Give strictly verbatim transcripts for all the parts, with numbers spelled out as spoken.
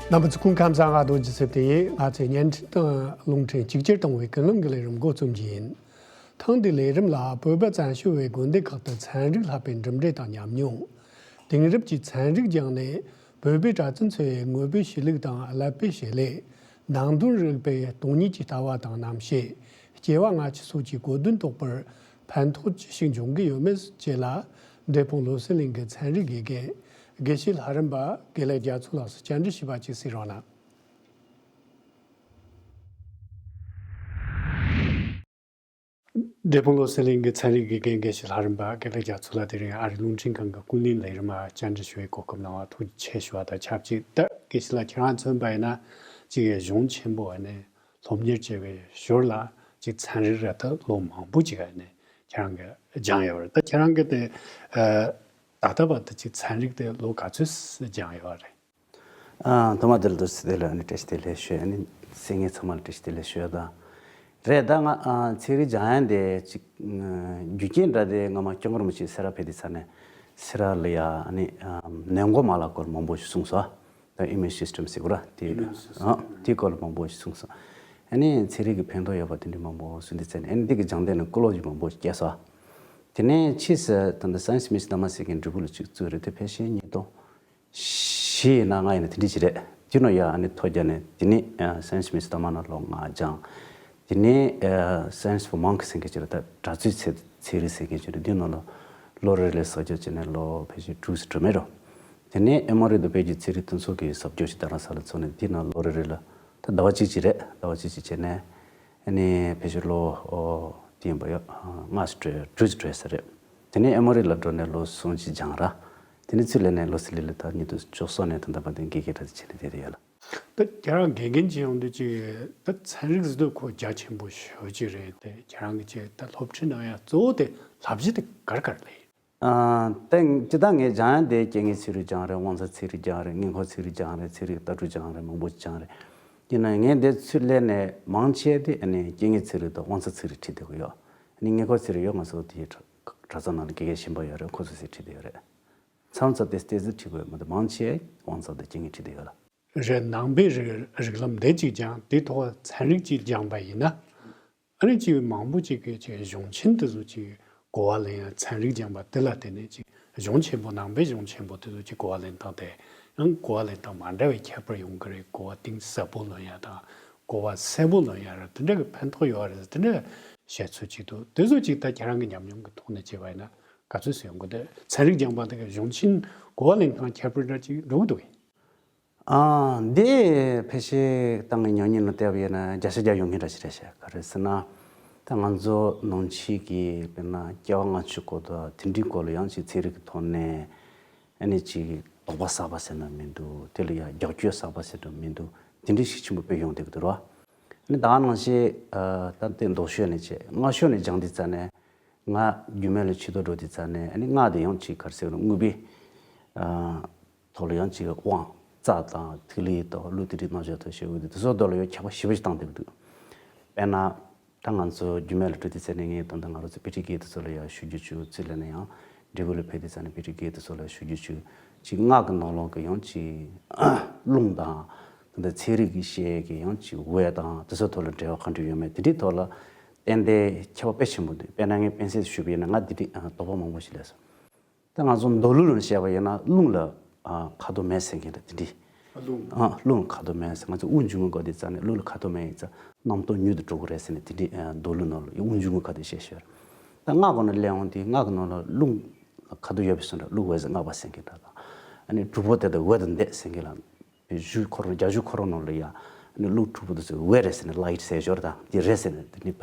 རྣམ་པ་ཚོ་སྐུ་ཁམས་བཟང་། ང་རྡོ་རྗེ་ཚེ་བརྟན་ཡིན། ང་ཚོས་བརྙན་འཕྲིན་དང་རླུང་འཕྲིན་གཅིག་གྱུར་གཏོང་བའི་ཀུན་སློང་གི་ལས་རིམ་འགོ་རྩོམ་གྱི་ཡིན། ཐེངས་འདིའི་ལས་རིམ་ལ་བོད་པ་བཙན་བྱོལ་བའི་དགོན་སྡེ་ཁག་ཏུ་ཚན་རིག་བསླབ་པའི་གྲུབ་འབྲས་དང་ཉམས་མྱོང་། དེང་རབས་ཀྱི་ཚན་རིག་སྦྱངས་ནས་བོད་པའི་གྲྭ་བཙུན་ཚོའི་དངོས་པོའི་གཤིས་ལུགས་དང་ཀླད་པའི་བྱེད་ལས། ནང་དོན་རིག་པའི་སྟོང་ཉིད་ཀྱི་ལྟ་བ་དང་རྣམ་ཤེས། སྐྱེ་བ་སྔ་ཕྱི་སོགས་ཀྱི་གོ་དོན་རྟོགས་པར་ཕན་ཐོགས་ཅི་ཞིག་འབྱུང་གི་ཡོད་མེད་བཅས་ལ། འབྲས་སྤུངས་བློ་གསལ་གླིང་གི་ཚན་རིག་དགེ་རྒན་དགེ་བཤེས་ལྷ་རམས་པ་དགེ་ལེགས་རྒྱ་མཚོ་ལགས་སུ་བཅར་འདྲི་ཞུས་པ་ཅིག་གཟིགས་རོགས་གནང་། འབྲས་སྤུངས་བློ་གསལ་གླིང་གི་ཚན་རིག་དགེ་རྒན་དགེ་བཤེས་ལྷ་རམས་པ་དགེ་ལེགས་རྒྱ་མཚོ་ལགས་དེ་རིང་ཨ་རིའི་རླུང་འཕྲིན་ཁང་གི་ཀུན་གླེང་ལས་རིམ་ལ་བཅར་འདྲི་ཞུ་བའི་གོ་སྐབས་གནང་བར་ཐུགས་རྗེ་ཆེ་ཞུ་བ་དང་ཆབས་ཅིག་ད་དགེ་བཤེས་ལགས་ཁྱེད་རང་མཚོན་པ་ཡིན་ན་ཅིག་གཞུང་ཆེན་པོ་ནས་སློབ་གཉེར་བྱས་པའི་ཞོར་ལ་ཅིག་ཚན་རིག་ར་ད་ལོ་མང་པོ་ཅིག་ནས་ཁྱེད་རང་གིས་སྦྱངས་ཡོད་རེད། ད་ཁྱེད་རང་གིས་དེ་ད་ལྟ་བར་དུ་ཅིག་ཚན་རིག་དེ་ལོ་ག་ཚོད་སྦྱངས་ཡོད་རེད། ཨ། ཐོག་མ་དེ་ལ་འདུག་སེ་དེ་ལ་ཨ་ནི་བཀྲ་ཤིས་བདེ་ལེགས་ཞུ། ཨ་ནི་གསན་མཁན་ཚང་མ་ལ་བཀྲ་ཤིས་བདེ་ལེགས་ཞུ་ཡ་དང་། རེད། ད་ང་ཨ་ཚན་རིག་སྦྱང་ཡ་དེ་ཅིག་ཨ་རྒྱུ་རྐྱེན་འདྲ་དེ་ང་མ་སྐྱབས་མགོན་རིན་པོ་ཆེ་སེ་ར་ཕེབས་དུས་ཙ་ནས་སེ་ར་ལ་ཡ་ཨ་ནི་ཨ་ནད་འགོག་མ་ལག་སྐོར་མང་པོ་ཞིག་གསུངས་སོང་། ད་ཨི་མིའུན་སིས་ཊམ་ཟེར་གོ་ར་དེ། ཨི་མིའུན་སིས་ཊམ། ཨ་དེའི་སྐོར་ལ་མང་པོ་ཞིག་གསུངས་སོང་། ཨ་ནི་ཚན་རིག་གི་ཕན་ཐོགས་ཡོད་པ་དེ་འདྲ་མང་པོ་གསུངས་དུས་ཙ་ནས། ཨ་ནི་འདི་གི་སྦྱང་དེ་ནས་ཀུན་སློང་ཅིག་མང་པོ་ཞིག་སྐྱེས་སོང་། དེ་ནས་ཕྱིས་སུ་ད་ལྟ་སའེན་སི་མི་སི་དྷརྨ་ཟེར་མཁན་འབྲས་སྤུངས་ལ་ཅིག་བཙུགས་རེད། དེ་ཕལ་ཆེར་ཉིས་སྟོང་བཞི་ཡིན་ན་ལྔ་ཡིན་ན་དེ་འདྲ་ཅིག་རེད། དེ་ནང་ཡ་ཨ་ནི་ཐོ་རྒྱག་ནས་དེ་ནས་ཨ་སའེན་སི་མི་སི་དྷརྨ་ནང་ལོ་ལྔ་སྦྱངས། དེ་ནས་ཨ་Science for Monks ཟེར་མཁན་ཅིག་རེད། ད་གྲྭ་བཙུན་ཚན་ཚན་རིག་ཟེར་མཁན་ཅིག་རེད། དེ་ནང་ལ་ལོ་རེ་རེ་ལ་ཟབ་སྦྱོང་བྱས་ནས་ལོ་ཕལ་ཆེར་དྲུག་ཙམ་འགྲོ་མེད་རོ། དེ་ནས་ཨེ་མོ་རི་དང་བོད་ཀྱི་ཚན་རིག་མཐུན་ཚོགས་ཀྱིས་ཟབ་སྦྱོང་ཞིག་རྡ་རམ་ས་ལ་ཚོགས་ནས་དེ་ནང་ལོ་རེ་རེ་ལ་ད་ཟླ་བ་གཅིག་ཅིག་རེད། ཟླ་བ་གཅིག་ཅིག་བྱས་ནས་ཨ་ནི་ཕལ་ཆེར་ལོ་ཨོ་དེ་ཡིན་པ་ཡོད། ལྔ་ཙམ་འགྲོ་དྲུག་ཙམ་འགྲོ་ས་རེད། དེ་ནས་ཨེ་མོ་རི་ལ་འགྲོ་ནས་ལོ་གསུམ་ཅིག་སྦྱངས་ར། དེ་ནས་ཚུར་སླེབས་ནས་བློ་གསལ་གླིང་ལ་ད་ཉིས་སྟོང་བཅུ་གསུམ་ནས་ད་ལྟ་བར་དུ་དགེ་རྒན་གྲྭ་ཚང་བྱས་ནས་བསྡད་དེ་ཡོད་ལ། ད་ཁྱེད་རང་དགེ་རྒན་བྱེད་ཡོང་དུས་ཅིག་ད་ཚན་རིག་ཟེར་དུས་ཁོ་རྒྱ་ཆེན་པོ་ཞེ་པོ་ཅིག་རེད་དེ། ཁྱེད་རང་གི་ཅིག་ད་སློབ་ཁྲིད་གནང་ཡ་གཙོ་བོ་དེ་བསླབ་གཞི་དེ་ག་རེ་ག་རེ་ལས་ཡིན། ཨ་དེ་སྤྱིར་བཏང་ངས་སྦྱང་ཡ་དེ་རྐྱེན་ངན་ཚན་རིག་སྦྱང་རེད། དབང་རྩ་ཚན་རིག་སྦྱང་རེད། དངོས་ཁོག་ཚན་རིག་སྦྱང་རེད། ཚན་རིག་ལྟ་གྲུབ་སྦྱང་རེད། མང་པོ་སྦྱང་རེད། ཡིན་ན་ངས་འདིར་ཚུར་སླེབས་ནས་མང་ཆེ་དེ་ཨ་ནི་རྐྱེན་ངན་ཚན་རིག་དང་དབང་རྩ་ཚན་རིག་ཁྲིད་བསྡད་ཀྱི་ཡོད། ཨ་ནི་དངོས་ཁོག་ཚན་རིག་ཡོད། ང་ཚོ་དེའི་གྲྭ་གྲྭ་ཚང་ནང་ལ་དགེ་རྒན་གཞན་པ་ཡོད་རེད། ཁོ་ཚོས་ཁྲིད་བསྡད་ཡོད་རེད། མཚམས་མཚམས་ཏོག་ཙམ་ཏོག་ཙམ་ཁྲིད་དགོས་ཡོད་མ་གཏོགས་མང་ཆེ་དབང་རྩ་དང་རྐྱེན་ངན་ཁྲིད་བསྡད་ཡོད་ལ། རེད། ནང་པའི་རིགས་རིགས་ལམ་འདི་གཅིག་སྦྱངས། དེའི་ཐོག་ཚན་རིག་ཅིག་སྦྱངས་པ་ཡིན་ན། ཨ་ནི་ཅིག་མང་པོ་ཅིག་གིས་ཅིག་གཞུང་ཆེན་དེ་ཚོ་ཅིག་གོ་བ་ལེན་ཡ། ཚན་རིག་སྦྱངས་པ་དེ་ལ་བརྟེན་ནས་ཅིག་གཞུང་ཆེན་པོ། ནང་པའི་གཞུང་ཆེན་པོ་དེ་ཚོ་ཅིག་གོ་བ་ལེན་སྟངས་དེ་ཡང་གོ་བ་ལེན་སྟངས་མ་འདྲ་བའི་ཁྱད་པར་ཡོང་གི་རེད། གོ་བ་གཏིང་ཟབ་པོ་ལོན་ཡ་དང་། གོ་བ་གསལ་པོ་ལོན་ཡ་རེད། དེ་འདྲ་གི་ཕན་ཐོགས་ཡོད་རེད། དེ་འདྲ་བཤད་ཚུལ་ཅིག་འདུག་དེ་ཚོ་ཅིག་ད་ཁྱེད་རང་གི་ཉམས་མྱོང་གི་ཐོག་ནས་བྱས་པ་ཡིན་ན་ག་ཚོད་ཙམ་ཡོང་གི་འདུག་ཚན་རིག་སྦྱངས་པ་དེ་ག་གཞུང་ཆེན་གོ་བ་ལེན་སྟངས་ཁྱད་པར་འདྲ་ཅིག་འགྲོ་གི་འདུག་གས། ཨ་འདི་ཕལ་ཆེར་ད་ངས་ཉམས་མྱོང་ལ་བལྟས་པ་ཡིན་ན་བརྒྱ་ཆ་བརྒྱ་ཡོང་མཁན་འདྲ་ཞིག་རེད་ཤག་ག་རེ་ཟེར་ན། ད་ང་ཚོ་ནང་ཆོས་ཀྱི་དཔེར་ན་སྐྱེ་བ་སྔ་ཕྱི་སྐོར་དང་དེ་འདྲའི་སྐོར་ལ་ཡང་ཅིག་ཚན་རིག་གི་ཐོག་ནས་ཨ་ནི་ཅིག་དོགས་པ་ཟ་བ་ཟེར་ན་མི་འདུག་དེ་ལ་ཡང་རྒྱབ་སྐྱོར་ཟ་བ་ཟེར་ན་མི་འདུག་དེ་འདྲའི་ཤུགས་ཆེན་པོ་དཔེ་ཡོང་བསྡད་ཀྱི་འདུག་ར། ཨ་ནི་ད་ག་ནང་བཞིན་ཨ་ད་དེ་མདོ་ཕྱོགས་ནས་བྱས། སྔགས་ཕྱོགས་ནས་སྦྱངས་དུས་ཙ་ནས། ང་རྒྱུད་སྨད་ལ་ཆོས་ཐོག་འགྲོ་དུས་ཙ་ནས་ཨ་ནི་སྔགས་དེ་ཡང་ཅིག་ག་རེ་ཟེར་དགོས་རེད། དངོས་པོའི་ཨ་ཐོག་ལ་ཡང་ཅིག་དབང་རྩ་དང་ཐིག་ལེ་དང་གླུ་དེ་འདྲའི་རྣམ་གཞག་ཐོག་བཤད་འོས་དེ་དེ་ཚོ་ཐོག་ལ་ཡང་ཁྱད་པར་ཞེ་པོ་ཞིག་བཏང་བསྡད་ཀྱི་འདུག་དཔེར་ན་ད་ང་ཚོ་རྒྱུད་སྨད་ལ་འགྲོ་དུས་ཙ་ནས་ངས་ད་ལྟ་ང་རང་ཚོ་པི་ཊི་ཀེ་དེ་ཚོ་ལ་ཡང་ཞུ་རྒྱུ་བྱུང་། ཚུར་སླེབས་ནས་ཡང་འབྲས་སྤུངས་ལ་ཕེབས་དུས་ཙ་ནས་པི་ཊི་ཀེ་དེ་ཚོ་ལ་ཞུ་རྒྱུ་བྱུང་། ཅིག་སྔགས་ཀྱི་ནང་ལོགས་ཀྱི་ཡང་ཅིག་རླུང་དང་ད་ལྟ་ཚན་རིག་གི་བཤད་ཀྱི་ཡང་ཅིག་འོད་དང་དེ་ཚོ་ཐོག་ལ་འབྲེལ་བ་ག་འདྲ་ཡོད་མེད་དེ་འདྲའི་ཐོག་ལ། ཏན་ཏན་ཁྱད་པར་དཔེ་ཆེན་པོ་འདུག་དཔེར་ན་ངས་དཔེ་མཚོན་ཞུས་པ་ཡིན་ན་ང་འདི་འདྲའི་ཨ་དོགས་པ་མང་པོ་ཞིག་སླེབས་སོང་། ད་ང་ཚོ་མདོ་ལུགས་ལ་བཤད་པ་ཡིན་ན་རླུང་ལ་ཨ་ཁ་དོག་མེད་ཟེར་མཁན་འདྲ་དེ་འདྲའི། རླུང་། ཨ་རླུང་ལ་ཁ་དོག་མེད་ཟེར། ང་ཚོ་དབུགས་འབྱིན་རྔུབ་འགག་དུས་ཙ་ནས་རླུང་ལ་ཁ་དོག་མེད་ཡིན་ཙང་རྣམ་རྟོག་མྱུར་དུ་འགྲོ་གི་རེད་ཟེར་ནས་དེ་འདྲའི་ཨ་མདོ་ལུགས་ནང་ལ་དབུགས་འབྱིན་རྔུབ་ཁ་དོག་བཤད་ཤོར། ད་སྔགས་སྒོ་ནས་སླེབས་འོང་དུས་སྔགས་ཀྱི་ནང་ལ་རླུང་ཁ་དོག་ཡོད་པའི་བཟོ་འདྲ། རླུང་འོད་ཟེར་སྔགས་པ་ཟེར་མཁན་འདྲ་དང་། ཨ་ནི་གྲུབ་པ་དེ་དག་འོད་དང་ལྡན་ཟེར་མཁན་ལ། བཞུགས་ཁོ་རང་རྒྱ་བཞུགས་ཁོ་རང་ནང་ལ་ཡ། ཨ་ནི་རླུང་འཁྲུག་པོ་དེ་ཚོ་འོད་རེད་ཟེར་ནས་light་ཟེར་ཞོར་དང་དེ་རེད་ཟེར་ནས་དེ་ནི་བ་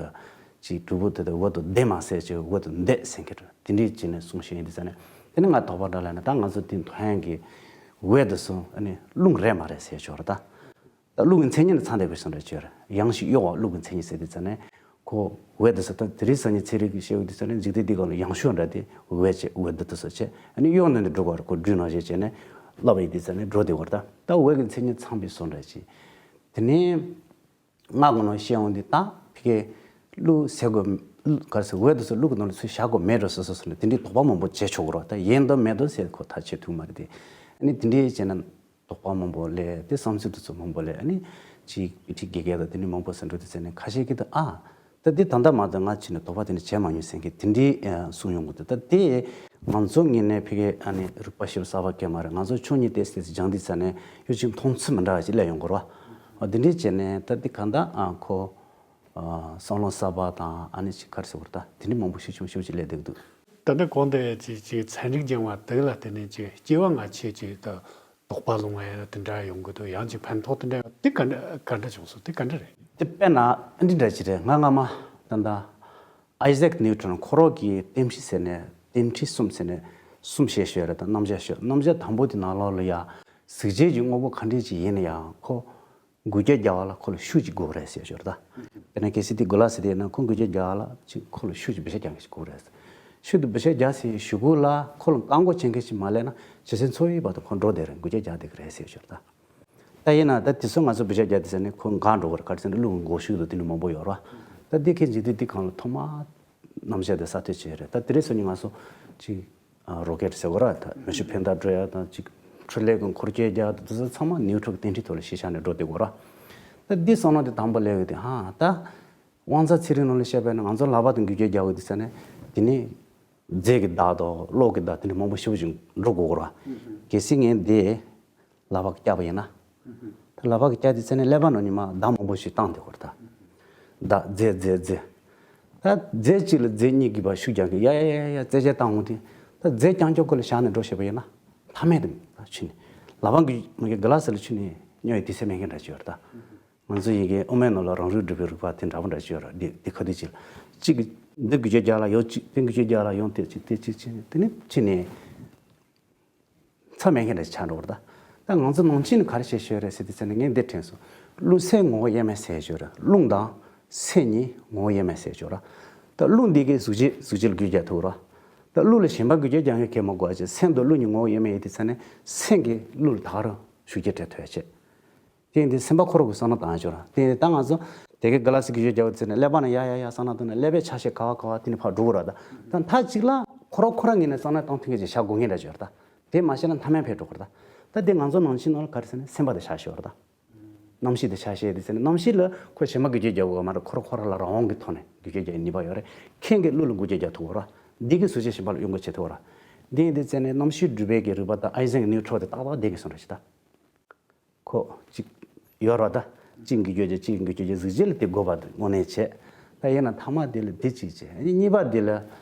ཅིག་གྲུབ་པོ་དེ་དག་འོད་དང་ལྡན་མ་ཟེར་ཅིག་འོད་དང་ལྡན་ཟེར་མཁན་རེད། དེ་འདྲའི་བྱས་ནས་གསུང་བཤད་ཡིན་དུས་ཙ་ནས་དེ་ནི་ང་དོགས་པ་འདྲ་ལབ་ན་ད་ང་ཚོ་དེ་མཐོང་ཡང་གི་འོད་དེ་ཚོ་ཨ་ནི་རླུང་རེད་མ་རེད་ཟེར་ཞོར་དང་། ད་རླུང་གི་མཚན་ཉིད་ལ་ཚང་བསྡད་པའི་བཟོ་འདྲ་ཅིག་ཡོད་རེད། ཡང་ཞིག་གཡོ་བ་རླུང་གི་མཚན་ཉིད་ཟེར་དུས་ཙ་ནས། ཁོ་འོད་དེ་ཚོ་ད་དེ་རིང་སང་ཉིན་ཚན་རིག་གིས་བཤད་འོས་དེ་ཚོ་ནི་འཇིག་རྟེན་འདི་སྒང་ལ་ཡང་ཤུགས་འདྲ་དེ་འོད་ཅེས་འོད་དེ་དེ་ཚོ་བྱས་ཨ་ནི་གཡོ་ནས་འདི་འགྲོ་གི་རེད། ཁོ་སྦྲུལ་ནང་བཞིན་བྱས་ནས་བསླབ་པ་ཡིན་དེ་ཚོ་ནི་འགྲོ་བདེ་བར་ད་ད་འོད་ཀྱི་མཚན་ཉིད་ཚང་བའི་བཟོ་འདྲ་ཅིག་དེ་ནས་སྔགས་ཀྱི་ནང་བཤད་འོང་དུས་ད་ཕ་གི་རླུང་ཟེར་དགོས་ག་རེ་ཟེར་འོད་དེ་ཚོ་རླུང་གི་ནང་ལ་ཚུར་བཞག་དགོས་མེད་འགྲོ་སོ་སོ་སོ་ནས་དེ་འདྲའི་དོགས་པ་མང་པོ་བྱེད་ཆོག་གི་རེད། ད་ཡིན་དང་མེད་དང་ཟེར་ཁོ་ཐག་ཆོད་ཐུབ་མ་རེད་དེ། ཨ་ནི་དེ་འདྲའི་བྱས་ན། དོགས་པ་མང་པོ་སླེབས་ཏེ་བསམ་ཚུལ་དེ་ཚོ་མང་པོ་སླེབས། ཨ་ནི་ཅིག་དཔེ་ཁྲིད་དགེ་རྒན་དང་དེ་འདྲའི་མང་པོ་ཟེར་འགྲོ་དུས་ཙ་ནས་ཁ་ཤས་ཀྱིས་ད་ཨ་ད་འདི་ད་ལྟ་མ་གཏོགས་ང་ཕྱིན་ནས་དོགས་པ་དེ་འདྲ་བྱས་མ་མྱོང་ཟེར་མཁན་དེ་འདྲའི་ཨ་གསུངས་ཡོང་གི་འདུག་ད་དེ་ང་ཚོ་ངོས་ནས་ཕ་གིའི་ཨ་ནི་རིག་པ་ཞིབ་གསར་པ་སྐད་མ་རེད། ང་ཚོ་ཕྱོགས་གཉིས་ཏོག་ཙམ་སྦྱངས་དུས་ཙ་ནས་ཡོད་ཅིག་མཐོང་ཚུལ་མི་འདྲ་བ་ཅིག་སླེབས་ཡོང་གི་རེད་བ། ཨ་འདི་འདྲའི་བྱས་ནས་ད་འདི་གང་ལྟར་ཨ་ཁོ་ཨ་བསམ་བློ་གསར་པ་དང་ཨ་ནི་ཅིག་ག་རེ་ཟེར་དགོས་རེད། ད་དེ་འདྲའི་མང་པོ་ཤུགས་ཆེན་པོ་ཞེ་པོ་ཅིག་སླེབས་བསྡད་ཀྱི་འདུག་ད་ལྟ་གོང་དེ་ཅིག་ཅིག་ཚན་རིག་སྦྱང་བ་དེ་ལ་བརྟེན་ནས་ཅིག་སྐྱེ་བ་སྔ་ཕྱི་ཅིག་ད་དོགས་པ་སློང་བ་དེ་འདྲ་ཡོང་གི་འདུག་ཡང་ཅིག་ཕན་ཐོགས་དེ་འདྲ་ཡོད། དེ་ག་འདྲ་ག་འདྲ་བྱུང་སོང་། དེ་ག་འདྲ་རེད། དེ་དཔེར་ན་འདི་འདྲ་ཅིག་རེད། ང་སྔ་མ་ད་ལྟ་ཨའི་ཟེག་ནིའུ་ཊོན་ཁོ་རང་གི་བསྟན་བཅོས་ཟེར་ནས་བསྟན་བཅོས་གསུམ་ཟེར་ནས་གསུམ་བཤད་ཤོད་རེད། ད་རྣམ་གཞག་ཤོད། རྣམ་གཞག་དང་པོ་དེ་ནང་ལོགས་ལ་ཡ་གཟུགས་བྱད་ཀྱི་དངོས་པོ་ག་འདྲས་ཅིག་ཡིན་ན་ཡང་ཁོ་འགུལ་སྐྱོད་རྒྱག་པ་ལ་ཁོ་ལ་ཤུགས་ཅིག་དགོས་རེད་ཟེར་ཞོར་ད། དཔེར་ན་གལ་སྲིད་དེ་གུ་ལ་སི་དེ་ཡིན་ན་ཁོ་འགུལ་སྐྱོད་རྒྱག་པ་ལ་ཅིག་ཁོ་ལ་ཤུགས་ཅིག་འབུད་ཤ་རྒྱག་མཁན་ཞིག་དགོས་རེད། ཤུགས་དེ་འབུད་ཤ་རྒྱག་ཟེར་གཞུག་གུ་ལ་ཁོ་ལ་བཀག་འགོག་བྱེད་མཁན་ཞིག་མ་སླེབས་ན་ཇེ་སེང་འཚོ་ཡི་བར་དུ་ཁོ་འགྲོ་བསྡད་རེད། འགུལ་སྐྱོད་རྒྱག་བསྡད་ཀྱི་རེད་ཟེར་ཞོར་ད། ད་ཡིན་ན་ད་དེ་ཚོ་ང་ཚོ་འབུད་ཤ་རྒྱག་དུས་ཙ་ནས་ཁོ་འགག་འགྲོ་གི་རེད། ག་རེ་ཟེར་ན་རླུང་འགོག་ཤུགས་དང་དེ་འདྲ་མང་པོ་ཡོད་རེད་བ། ད་འདི་ཁེ་འཇིག་དུས་འདི་གང་ལ་ཐོག་མ་རྣམ་གཞག་དེ་གསར་གཏོད་བྱས་རེད། ད་དེ་རིང་སང་ཉིན་ང་ཚོ་ཅིག་ཨ་རོ་ཀེད་ཟེར་དགོས་ར། ད་མེ་ཤུགས་འཕེན་རྡོག་འགྲོ་ཡ་དང་ཅིག་འཕྲུལ་ལས་ཀྱི་འཁོར་སྐྱོད་རྒྱག་དང་དེ་ཚོ་ཚང་མ་ནིའུ་ཊོན་གྱི་བསྟན་བཅོས་ཐོག་ལ་གཞི་བཞག་ནས་འགྲོ་བསྡད་དགོས་ར། ད་འདི་བསམ་བློ་དེ་དང་པོ་སླེབས་ཡོད་དེ་ཧ་ད་དབང་རྩ་ཚན་རིག་ནང་ལ་བཤད་པ་ཡིན་ན་ང་ཚོ་ལག་པ་དང་འགུལ་སྐྱོད་རྒྱག་དགོས་དུས་ཙ་ནས་དེ་ནི་རྫས་ཀྱི་བདག་དང་གློག་གི་བདག་དེ་འདྲ་མང་པོ་ཞེ་པོ་ཅིག་འགྲོ་དགོས་ར། གལ་སྲིད་ངས་འདི་ལག་པ་གིས་བཀྱགས་པ་ཡིན་ན། ད་ལག་པ་གིས་བཀྱགས་དུས་ཙ་ནས་ཀླད་པ་ནང་ཉི་མ་བདག་མང་པོ་ཞིག་བཏང་བསྡད་ཀྱི་ཡོད་རེད་ད། བདག་རྫས་རྫས་རྫས། ད་རྫས་གཅིག་ལ་རྫས་གཉིས་ཀྱིས་ཕར་ཤུགས་རྒྱག་གི་ཡ་ཡ་ཡ་ཡ་ཡ་རྩེད་ཆས་བཏང་འོང་དུས། ད་རྫས་རྐྱང་ཕྱོགས་ཀྱི་ལ་བཞག་ནས་འགྲོ་བྱས་པ་ཡིན་ན། ཐ་མལ་དུ་ད་ཆུད་ནས། ལག་པ་གིས་མ་གི་གི་ལ་སི་ལ་ཆུད་ནས་སྨྱོ་ཡི་དུས་ཚོད་མེད་མཁན་འདྲ་ཅིག་ཡོད་རེད་ད། ང་ཚོ་ཡི་གེ་དབུ་མའི་ནང་ལ་རང་རིག་སྒྲུབ་པའི་རིགས་པ་དེ་འདྲ་པོ་འདྲ་ཅིག་ཡོད་རེད། འདི་འདི་ཁ་ཐུག་ཅིག་ལ། གཅིག་གིས་འདི་འགུལ་སྐྱོད་རྒྱག་ལ་ཡོད། གཅིག་དེ་འགུལ་སྐྱོད་རྒྱག་ལ་ཡོང་དེ་གཅིག་དེ་གཅིག་ཅིག་དེ་ནི་ཕྱིན་ནས་མཚམས་མེད་མཁན་འདྲ་ཆགས་འགྲོ་བར་ད། ད་ང་ཚོ་ནང་ཆོས་ནས་ག་རེ་བཤད་ཤོད་རེད་ཟེར་དུས་ཙ་ནས་ངས་འདི་དྲན་སོང་། རླུང་སེམས་ངོ་བོ་དབྱེར་མེད་ཟེར་ཤོད་རེད། རླུང་དང་སེམས་གཉིས་ངོ་བོ་དབྱེར་མེད་ཟེར་ཤོད་རེད། ད་རླུང་འདི་གིས་གཟུགས་བྱད་གཟུགས་བྱད་ལ་འགུལ་རྒྱག་ཐུབ་རེད། ད་རླུང་ལ་གཞན་པ་འགུལ་སྐྱོད་རྒྱག་མཁན་གང་ཡང་མི་དགོས་པ་བྱས། སེམས་དང་རླུང་གཉིས་ངོ་བོ་དབྱེར་མེད་ཡིན་དུས་ཙ་ནས་སེམས་ཀྱིས་རླུང་ལ་ད་ག་རང་ཤུགས་རྐྱེན་སྤྲད་ཐུབ་ཡ་བྱེད། དེ་ཡིན་དུས་སེམས་པ་ཁོ་རང་གི་བསམ་བློ་བཏང་ཡ་ཅིག་ཡོད་རེད། དེ་ཡིན་དུས་ད་ང་ཚོ་དེ་གའི་གི་ལ་སི་འགུལ་སྐྱོད་རྒྱག་དུས་ཙ་ནས་ཀླད་པ་ནས་ཡ་ཡ་ཡ་བསམ་བློ་བཏང་ནས་ཀླད་པས་ཆ་ཤས་ག་བ་ག་བ་དེ་ནས་ཕར་འགྲོ་གི་རེད་ད། ད་མཐའ་གཅིག་ལ་ཁོ་རང་ཁོ་རང་ངོས་ནས་བསམ་བློ་བཏང་ཐུབ་མཁན་ཅིག་བྱ་དགོས་མཁན་འདྲ་ཅིག་ཡོད་རེད་ད། དེ་མ་བྱས་ན་མཐའ་མའི་ཕན་འགྲོ་གི་རེད་ད། ད་དེ་ང་ཚོ་ནང་ཆོས་ནང་ལ་ག་རེ་ཟེར་ན་སེམས་པ་དེ་ཆ་ཤས་ཡོད་རེད་ད། རྣམ་ཤེས་དེ་ཆ་ཤས་དེ་ཟེར་ན་རྣམ་ཤེས་ལ་ཁོ་གཞན་པ་འགུལ་སྐྱོད་རྒྱག་དགོས་མ་རེད། ཁོ་རང་ཁོ་རང་ལ་རང་དབང་གི་ཐོག་ནས་འགུལ་སྐྱོད་རྒྱག་ནུས་པ་ཡོད་རེད། ཁྱེད་ཀྱིས་རླུང་ལ་འགུལ་སྐྱོད་རྒྱག་ཐུབ་དགོས་རེད། འདི་གིས་གཟུགས་བྱད་གཞན་པ་ལ་གཡོ་འགུལ་བྱེད་ཐུབ་དགོས་རེད། འདི་ཡིན་དུས་ཙ་ནས་རྣམ་ཤེས་སྒྲུབ་པའི་གི་རིག་པ་དང་ཨའི་ཟེག་ནིའུ་ཊོན་དེ་ཏག་ཏག་འདི་གིས་གསུངས་རེད་ཅིག་ད། ཁོ་གཅིག་ཡོད་རེད་ད། གཅིག་འགུལ་སྐྱོད་རྒྱག་གཅིག་འགུལ་སྐྱོད་རྒྱག་གཟུགས་བྱད་ལ་དེ་དགོས་པ་དེ་དངོས་གནས་བྱས། ད་ཡིན་ན་མཐའ་མ་དེ་ལ་དེ་གཅིག་བྱས། གཉིས་པ་དེ་ལ་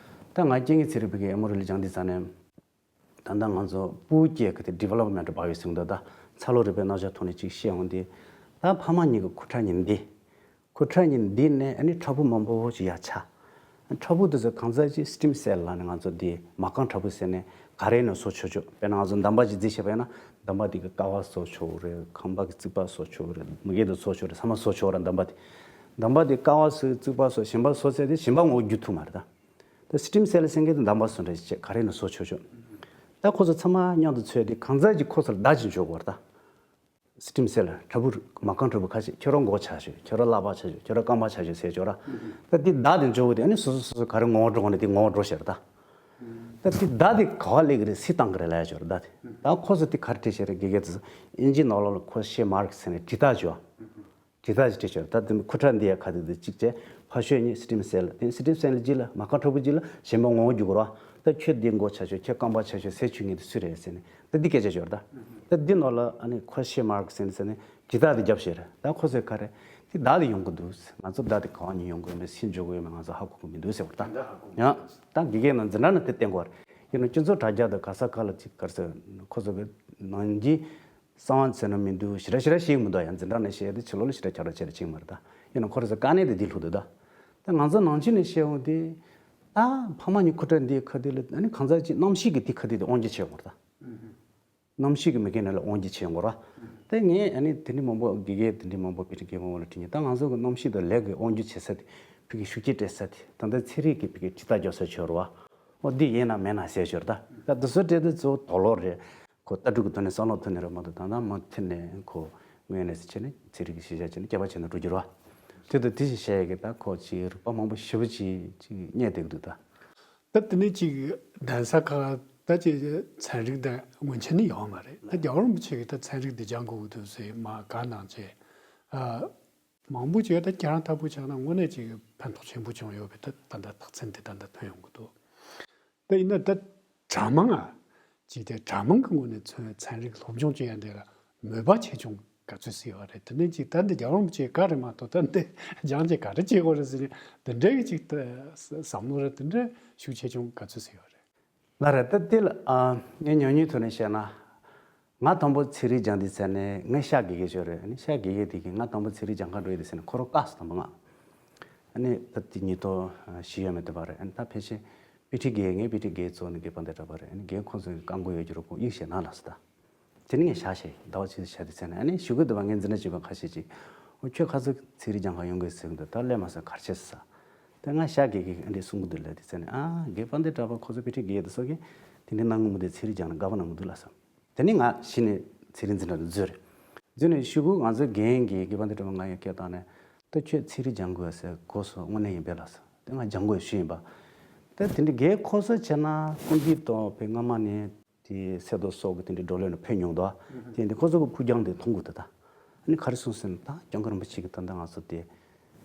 ད་ང་རྐྱེན་ངན་ཚན་རིག་པའི་གི་ཨེ་མོ་རི་ལ་སྦྱངས་དུས་ཙ་ནས། ད་ལྟ་ང་ཚོ་ཕྲུ་གུ་སྐྱེ་གི་དེ་ཌི་ཝེ་ལོབ་མེན་ཊི་བྷ་ཡོ་ཟེར་གྱི་འདུག་ད་འཚར་ལོངས་རིག་པའི་རྣམ་གཞག་ཐོག་ནས་ཅིག་བཤད་འོང་དུས། ད་ཕ་མ་གཉིས་ཀྱི་ཁུ་ཁྲག་གཉིས་འདི། ཁུ་ཁྲག་གཉིས་འདི་ནས་ཨ་ནི་ཕྲུ་གུ་མང་པོ་ཞིག་ཡར་ཆགས། ཕྲུ་གུ་དེ་ཚོ་གང་ཟག་གཅིག་སི་ཊེམ་སེལ་ལབ་ནས་ང་ཚོ་འདི་མ་རྐང་ཕྲུ་གུ་ཟེར་ནས་ག་རེ་ནས་བཟོ་ཆོག་ཆོག་དཔེར་ན་ང་ཚོ་འདམ་བག་ཅིག་རྩིས་བྱས་པ་ཡིན་ན་འདམ་བག་དེ་གི་ཀ་བ་བཟོ་ཆོག་རེད། ཁང་པ་གི་རྩིག་པ་བཟོ་ཆོག་རེད། མ་གི་དེ་བཟོ་ཆོག་རེད། ཚང་མ་བཟོ་ཆོག་རེད། འདམ་བག་དེ། འདམ་བག་དེ་ཀ་བ་བཟོ་རྩིག་པ་བཟོ་གཞན་པ་བཟོ་ཚད་དེ་གཞན་པ་ངོ་བོ་འགྱུར་ཐུབ་མ་རེད་ད། ད་སི་ཊེམ་སེལ་ཟེར་མཁན་དེ་འདམ་བག་བཟོ་འདྲ་ཞིག་བྱས་ག་རེ་ནས་བཟོ་ཆོག་ཆོག་ད་ཁོ་ཚོ་ཚང་མ་མཉམ་དུ་ཚོས་དེ་གང་ཟག་གཅིག་ཁོ་ཚོ་ལ་བདག་ཅིག་འཇོག་དགོས་རེད་ད། སི་ཊེམ་སེལ་ཕྲུ་གུ་མ་རྐང་ཕྲུ་གུ་ཁ་ཤས་ཁྱོད་རང་མགོ་ཆགས་ཤོག་ཁྱོད་རང་ཀླད་པ་ཆགས་ཤོག་ཁྱོད་རང་རྐང་པ་ཆགས་ཤོག་ཟེར་ཆོག་ར། ད་དེ་བདག་དེ་འཇོག་དགོས་དེ་ཨ་ནི་སོ་སོ་སོ་སོ་ག་རེ་ངོ་བོ་འགྲོ་དགོས་ན་དེ་ངོ་བོ་འགྲོ་ཤར་ད། ད་དེ་བདག་དེ་ག་བ་སླེབས་ཀྱི་རེད། སུས་བཏང་གི་རེད་ལབ་ཡ་ཆོག་ར་ད་དེ། ད་ཁོ་ཚོ་དེ་ག་རེ་བྲིས་བྱས་རེད། དགེ་རྒན་དེ་ཚོ་ཨིན་ཇི་ནང་ལོགས་ལ་ཁོ་ཤེ་མར་ཀི་ཟེར་ནས་དྲི་རྟགས་བྱོས། དྲི་རྟགས་ཅིག་བྲིས་ཤོག་ད་དེ་ཁུ་ཁྲག་འདི་ཡ་ཁ་དེ་དེ་གཅིག་བྱས། ཕ་ཤོས་གཉིས་སི་ཊེམ་སེལ། དེ་སི་ཊེམ་སེལ་གཅིག་ལ་མ་རྐང་ཕྲུ་གུ་གཅིག་ལ་གཞན་པ་ངོ་བོ་འགྱུར་དགོས་ར། ད་ཁྱོད་འདི་མགོ་ཆགས་ཤོག་ཁྱོད་རྐང་པ་ཆགས་ཤོག་ཟེར་ཆོག་མཁན་དེ་སུ་རེད་ཟེར་ནས་ད་འདི་སྐད་ཆ་ཤོར་ད། ད་འདི་ནང་ལ་ཨ་ནི་ཁོ་ཤེ་མར་ཀི་ཟེར་ནས་ཟེར་ནས་དྲི་རྟགས་དེ་བརྒྱབ་ཤེར། ད་ཁོ་ཚོས་ག་རེ། དེ་བདག་དེ་ཡོང་གི་འདུག་ང་ཚོ་བདག་དེ་ག་བ་ནས་ཡོང་གི་ཡོད་མེད་སུས་འཇོག་གི་ཡོད་མེད་ང་ཚོ་ཧ་གོ་གི་མི་འདུག་ཟེར་བ་ད། ཡང་ད་དགེ་རྒན་ནང་འཛིན་གྲྭ་ནང་དེ་བསྟན་དགོས་རེད། ཡིན་ན་སྤྱི་ཚོགས་དྲ་རྒྱ་དང་ག་ས་ག་ལ་ཅིག་ག་རེ་ཟེར་ཁོ་ཚོ་གི་ནང་གི་གསང་བ་ཚོས་ན་མི་འདུག་ཞེ་དྲག་ཞེ་དྲག་ཤེས་ཀྱི་མི་འདུག་ཡང་འཛིན་གྲྭ་ནས་བཤད་དེ་ཕྱི་ལོགས་ལ་ཞེ་དྲག་ཁྱབ་བསྒྲགས་བྱས་ནས་ཕྱིན་མ་རེད་ད། ཡིན་ན་ཁོ་རེ་ཚོ་དཀའ་གནད་དེ་འདི་ལྷུག་འདུག་ད། ད་ང་ཚོ་ནང་ཆོས་ནས་བཤད་འོང་དུས། ད་ཕ་མ་གཉིས་ཁུ་ཁྲག་འདི་ཁ་དེ་ལ་ཨ་ནི་གང་ཟག་གཅིག་རྣམ་ཤེས་ཀྱིས་དེ་ཁ་དེ་དེ་དབང་སྒྱུར་བྱེད་དགོས་རེད་ད། རྣམ་ཤེས་ཀྱིས་མི་སྒེར་ནང་ལ་དབང་སྒྱུར་བྱེད་དགོས་རེད། ད་ངས་ཨ་ནི་དེ་འདྲ་མང་པོ་དགེ་རྒན་དེ་འདྲ་མང་པོ་དཔེ་ཁྲིད་མཁན་མང་པོ་ལ་དྲིས་མྱོང་། ད་ང་ཚོ་གི་རྣམ་ཤེས་དང་ལས་ཀྱི་དབང་སྒྱུར་བྱེད་ས་དེ་ཕ་གི་ཤུགས་རྐྱེན་སྤྲད་ས་དེ་ད་ལྟ་ཚན་རིག་གི་ཕ་གི་དྲི་རྟགས་རྒྱག་ས་ཆོད་རེད་བ། འོ་འདི་ཡིན་ན་མིན་ན་ཟེར་ཆོག་རེད་ད། ད་དེ་ཚོ་སྤྲད་དུས་གཙོ་བོ་དོགས་སློང་རེད། ཁོ་ལྟ་གྲུབ་ཀྱི་ཐོག་ནས་བསམ་བློ་ཐོག་ནས་རེད་མ་གཏོགས་ད་ལྟ་མུ་མཐུད་ནས་ཁོ་དངོས་གནས་སུ་བྱས་ནས་ཚན་རིག་གི་ཤེས་བྱ་བྱས་ནས་སྐྱོབ་པ་བྱས་ནས་འགྲོ་རྒྱུ་རེད་བ། དེ་དང་དེ་བཞིན་བཤད་ཡ་གི་ད་ཁོ་ཅིག་རིག་པ་མང་པོ་ཞེ་པོ་ཅིག་ཅིག་རྙེད་བསྡད་ཀྱི་འདུག་ད། ད་དེ་ནས་ཅིག་གདན་ས་ཁག་ ད་ཅིག་ཚན་རིག་དང་དངོས་ཆ་ནི་ཡོད་མ་རེད། ད་རྒྱལ་བ་རིན་པོ་ཆེ་གིས་ད་ཚན་རིག་འདི་སྦྱང་དགོས་ཀྱི་འདུག་ཟེར་མ་བཀའ་གནང་བྱས། ཨ། མང་པོ་ཅིག་ད་ཁྱེད་རང་ལྟ་བུ་ཆགས་ན་དངོས་གནས་ཅིག་ཕན་ཐོགས་ཆེན་པོ་བྱུང་ཡོད་པའི་ད་ད་ལྟ་རྟགས་མཚན་དེ་ད་ལྟ་ཐོན་ཡོང་གི་འདུག་ད་ཡིན་ན་ད་གྲྭ་མང་ང་ཅིག་དེ་གྲྭ་མང་གི་ངོས་ནས་ཚན་ཚན་རིག་སློབ་སྦྱོང་བྱེད་ཡ་འདི་ལ་མོས་པ་ཆེ་ཆུང་ག་ཚོད་ཟིན་ཡོད་རེད། དེ་ནས་ཅིག་ད་འདི་རྒྱལ་བ་རིན་པོ་ཆེ་བཀའ་རེད་མ་གཏོགས་ད་འདི་སྦྱང་བྱས་ག་རེ་བྱེད་དགོས་རེད་ཟེར་ནས་འདི་འདྲའི་གི་ཅིག་ད་བསམ་བློ་རེད། དེ་འདྲའི་ཤུགས་ཆེ་ཆུང་ག་ཚོད་ཟིན་ཡོད་རེད། ལགས་རེད། ད་དེ་ལ་ཨ་ངས་ཉམས་མྱོང་ཐོག་ནས་བཤད་ན། ང་དང་པོ་ཚན་རིག་སྦྱངས་དུས་ཙ་ནས་ངས་ཤག་དགེ་རྒན་ཞིག་ཡོད་རེད། ཨ་ནི་ཤག་དགེ་རྒན་དེ་གིས་ང་དང་པོ་ཚན་རིག་སྦྱང་ག་འགྲོ་ཡི་དུས་ཙ་ནས་ཁོ་རང་བཀག་སོང་། དང་པོ་ང་ཨ་ནི་ད་དེ་ཉིས་སྟོང་བཞི་ཡས་མས་དེ་པ་རེད། ཨ་ནི་ད་ཕལ་ཆེར་དཔེ་ཁྲིད་དགེ་རྒན། དཔེ་ཁྲིད་དགེ་རྒན་གཙོ་བོ་ནི་དགེ་དཔལ་ལྡན་གྲགས་པ་རེད། ཨ་ནི་རྒན་ཁོང་ཚོས་བཀག་འགོག་ཡོད་ཀྱི་རེད། ཁོང་གཡུག་བཞེས་གནང་ལབ་སོང་ད། དེ་ནི་ངས་བཞག་བྱས་ཟླ་བ་གཅིག་བཞག་དུས་ཙ་ནས། ཨ་ནི་གཞུག་གུ་དེ་པ་ངའི་འཛིན་གྲྭ་གཅིག་པ་ཁ་ཤས་ཅིག་ཨོ་ཁྱོད་ཁ་སང་ཚན་རིག་སྦྱང་ག་ཡོང་གི་ཟེར་གི་འདུག་ད་སླེབས་མ་སོང་། ག་རེ་བྱས་ཟེར། དེ་ང་ཤག་དགེ་རྒན་གིས་ཨ་འདྲས་གསུང་གི་འདུག་ལབ་དུས་ཙ་ནས། ཨ་དགེ་དཔལ་ལྡན་གྲགས་པ་ཁོ་ཚོ་དཔེ་ཁྲིད་དགེ་རྒན་དེ་ཚོ་གིས་དེ་འདྲའི་གནང་གི་མི་འདུག་ཚན་རིག་སྦྱང་ན་དགའ་པོ་གནང་གི་འདུག་ལབ་སོང་། དེ་ནས་ང་གཞི་ནས་ཚན་རིག་འཛིན་གྲྭ་ལ་འཛུལ་རེད། འཛུལ་ནས་གཞུག་གུ་ང་ཚོའི་རྒན་གྱིས་དགེ་དཔལ་ལྡན་གྲགས་པ་ང་ཡར་སྐད་བཏང་ནས། ད་ཁྱོད་ཚན་རིག་སྦྱང་དགོས་ཟེར་གོ་སོང་། དངོས་གནས་ཡིན་པས་ལབ་སོང་། དེ་ང་སྦྱང་དགོས་ཞུས་ཡིན་པ། ད་དེ་འདྲའི་རྒན་ཁོ་ཚོ་བྱས་ན་སྐུ་མདུན་དང་བོད་སྔ་མ་ནས་དེ་སེ་རྡོ་སོགས་ཀྱི་དེ་འདྲའི་བགྲོ་གླེང་ལ་ཕེབས་མྱོང་འདུག་དེ་འདི་ཁོ་ཚོ་གི་ཕུགས་རྒྱང་དེ་མཐོང་གི་འདུག་ད་ཨ་ནི་ག་རེ་གསུངས་ཟེར་ན། ད་སྐྱབས་མགོན་རིན་པོ་ཆེ་གིས་ད་ལྟ་ང་ཚོ་དེ་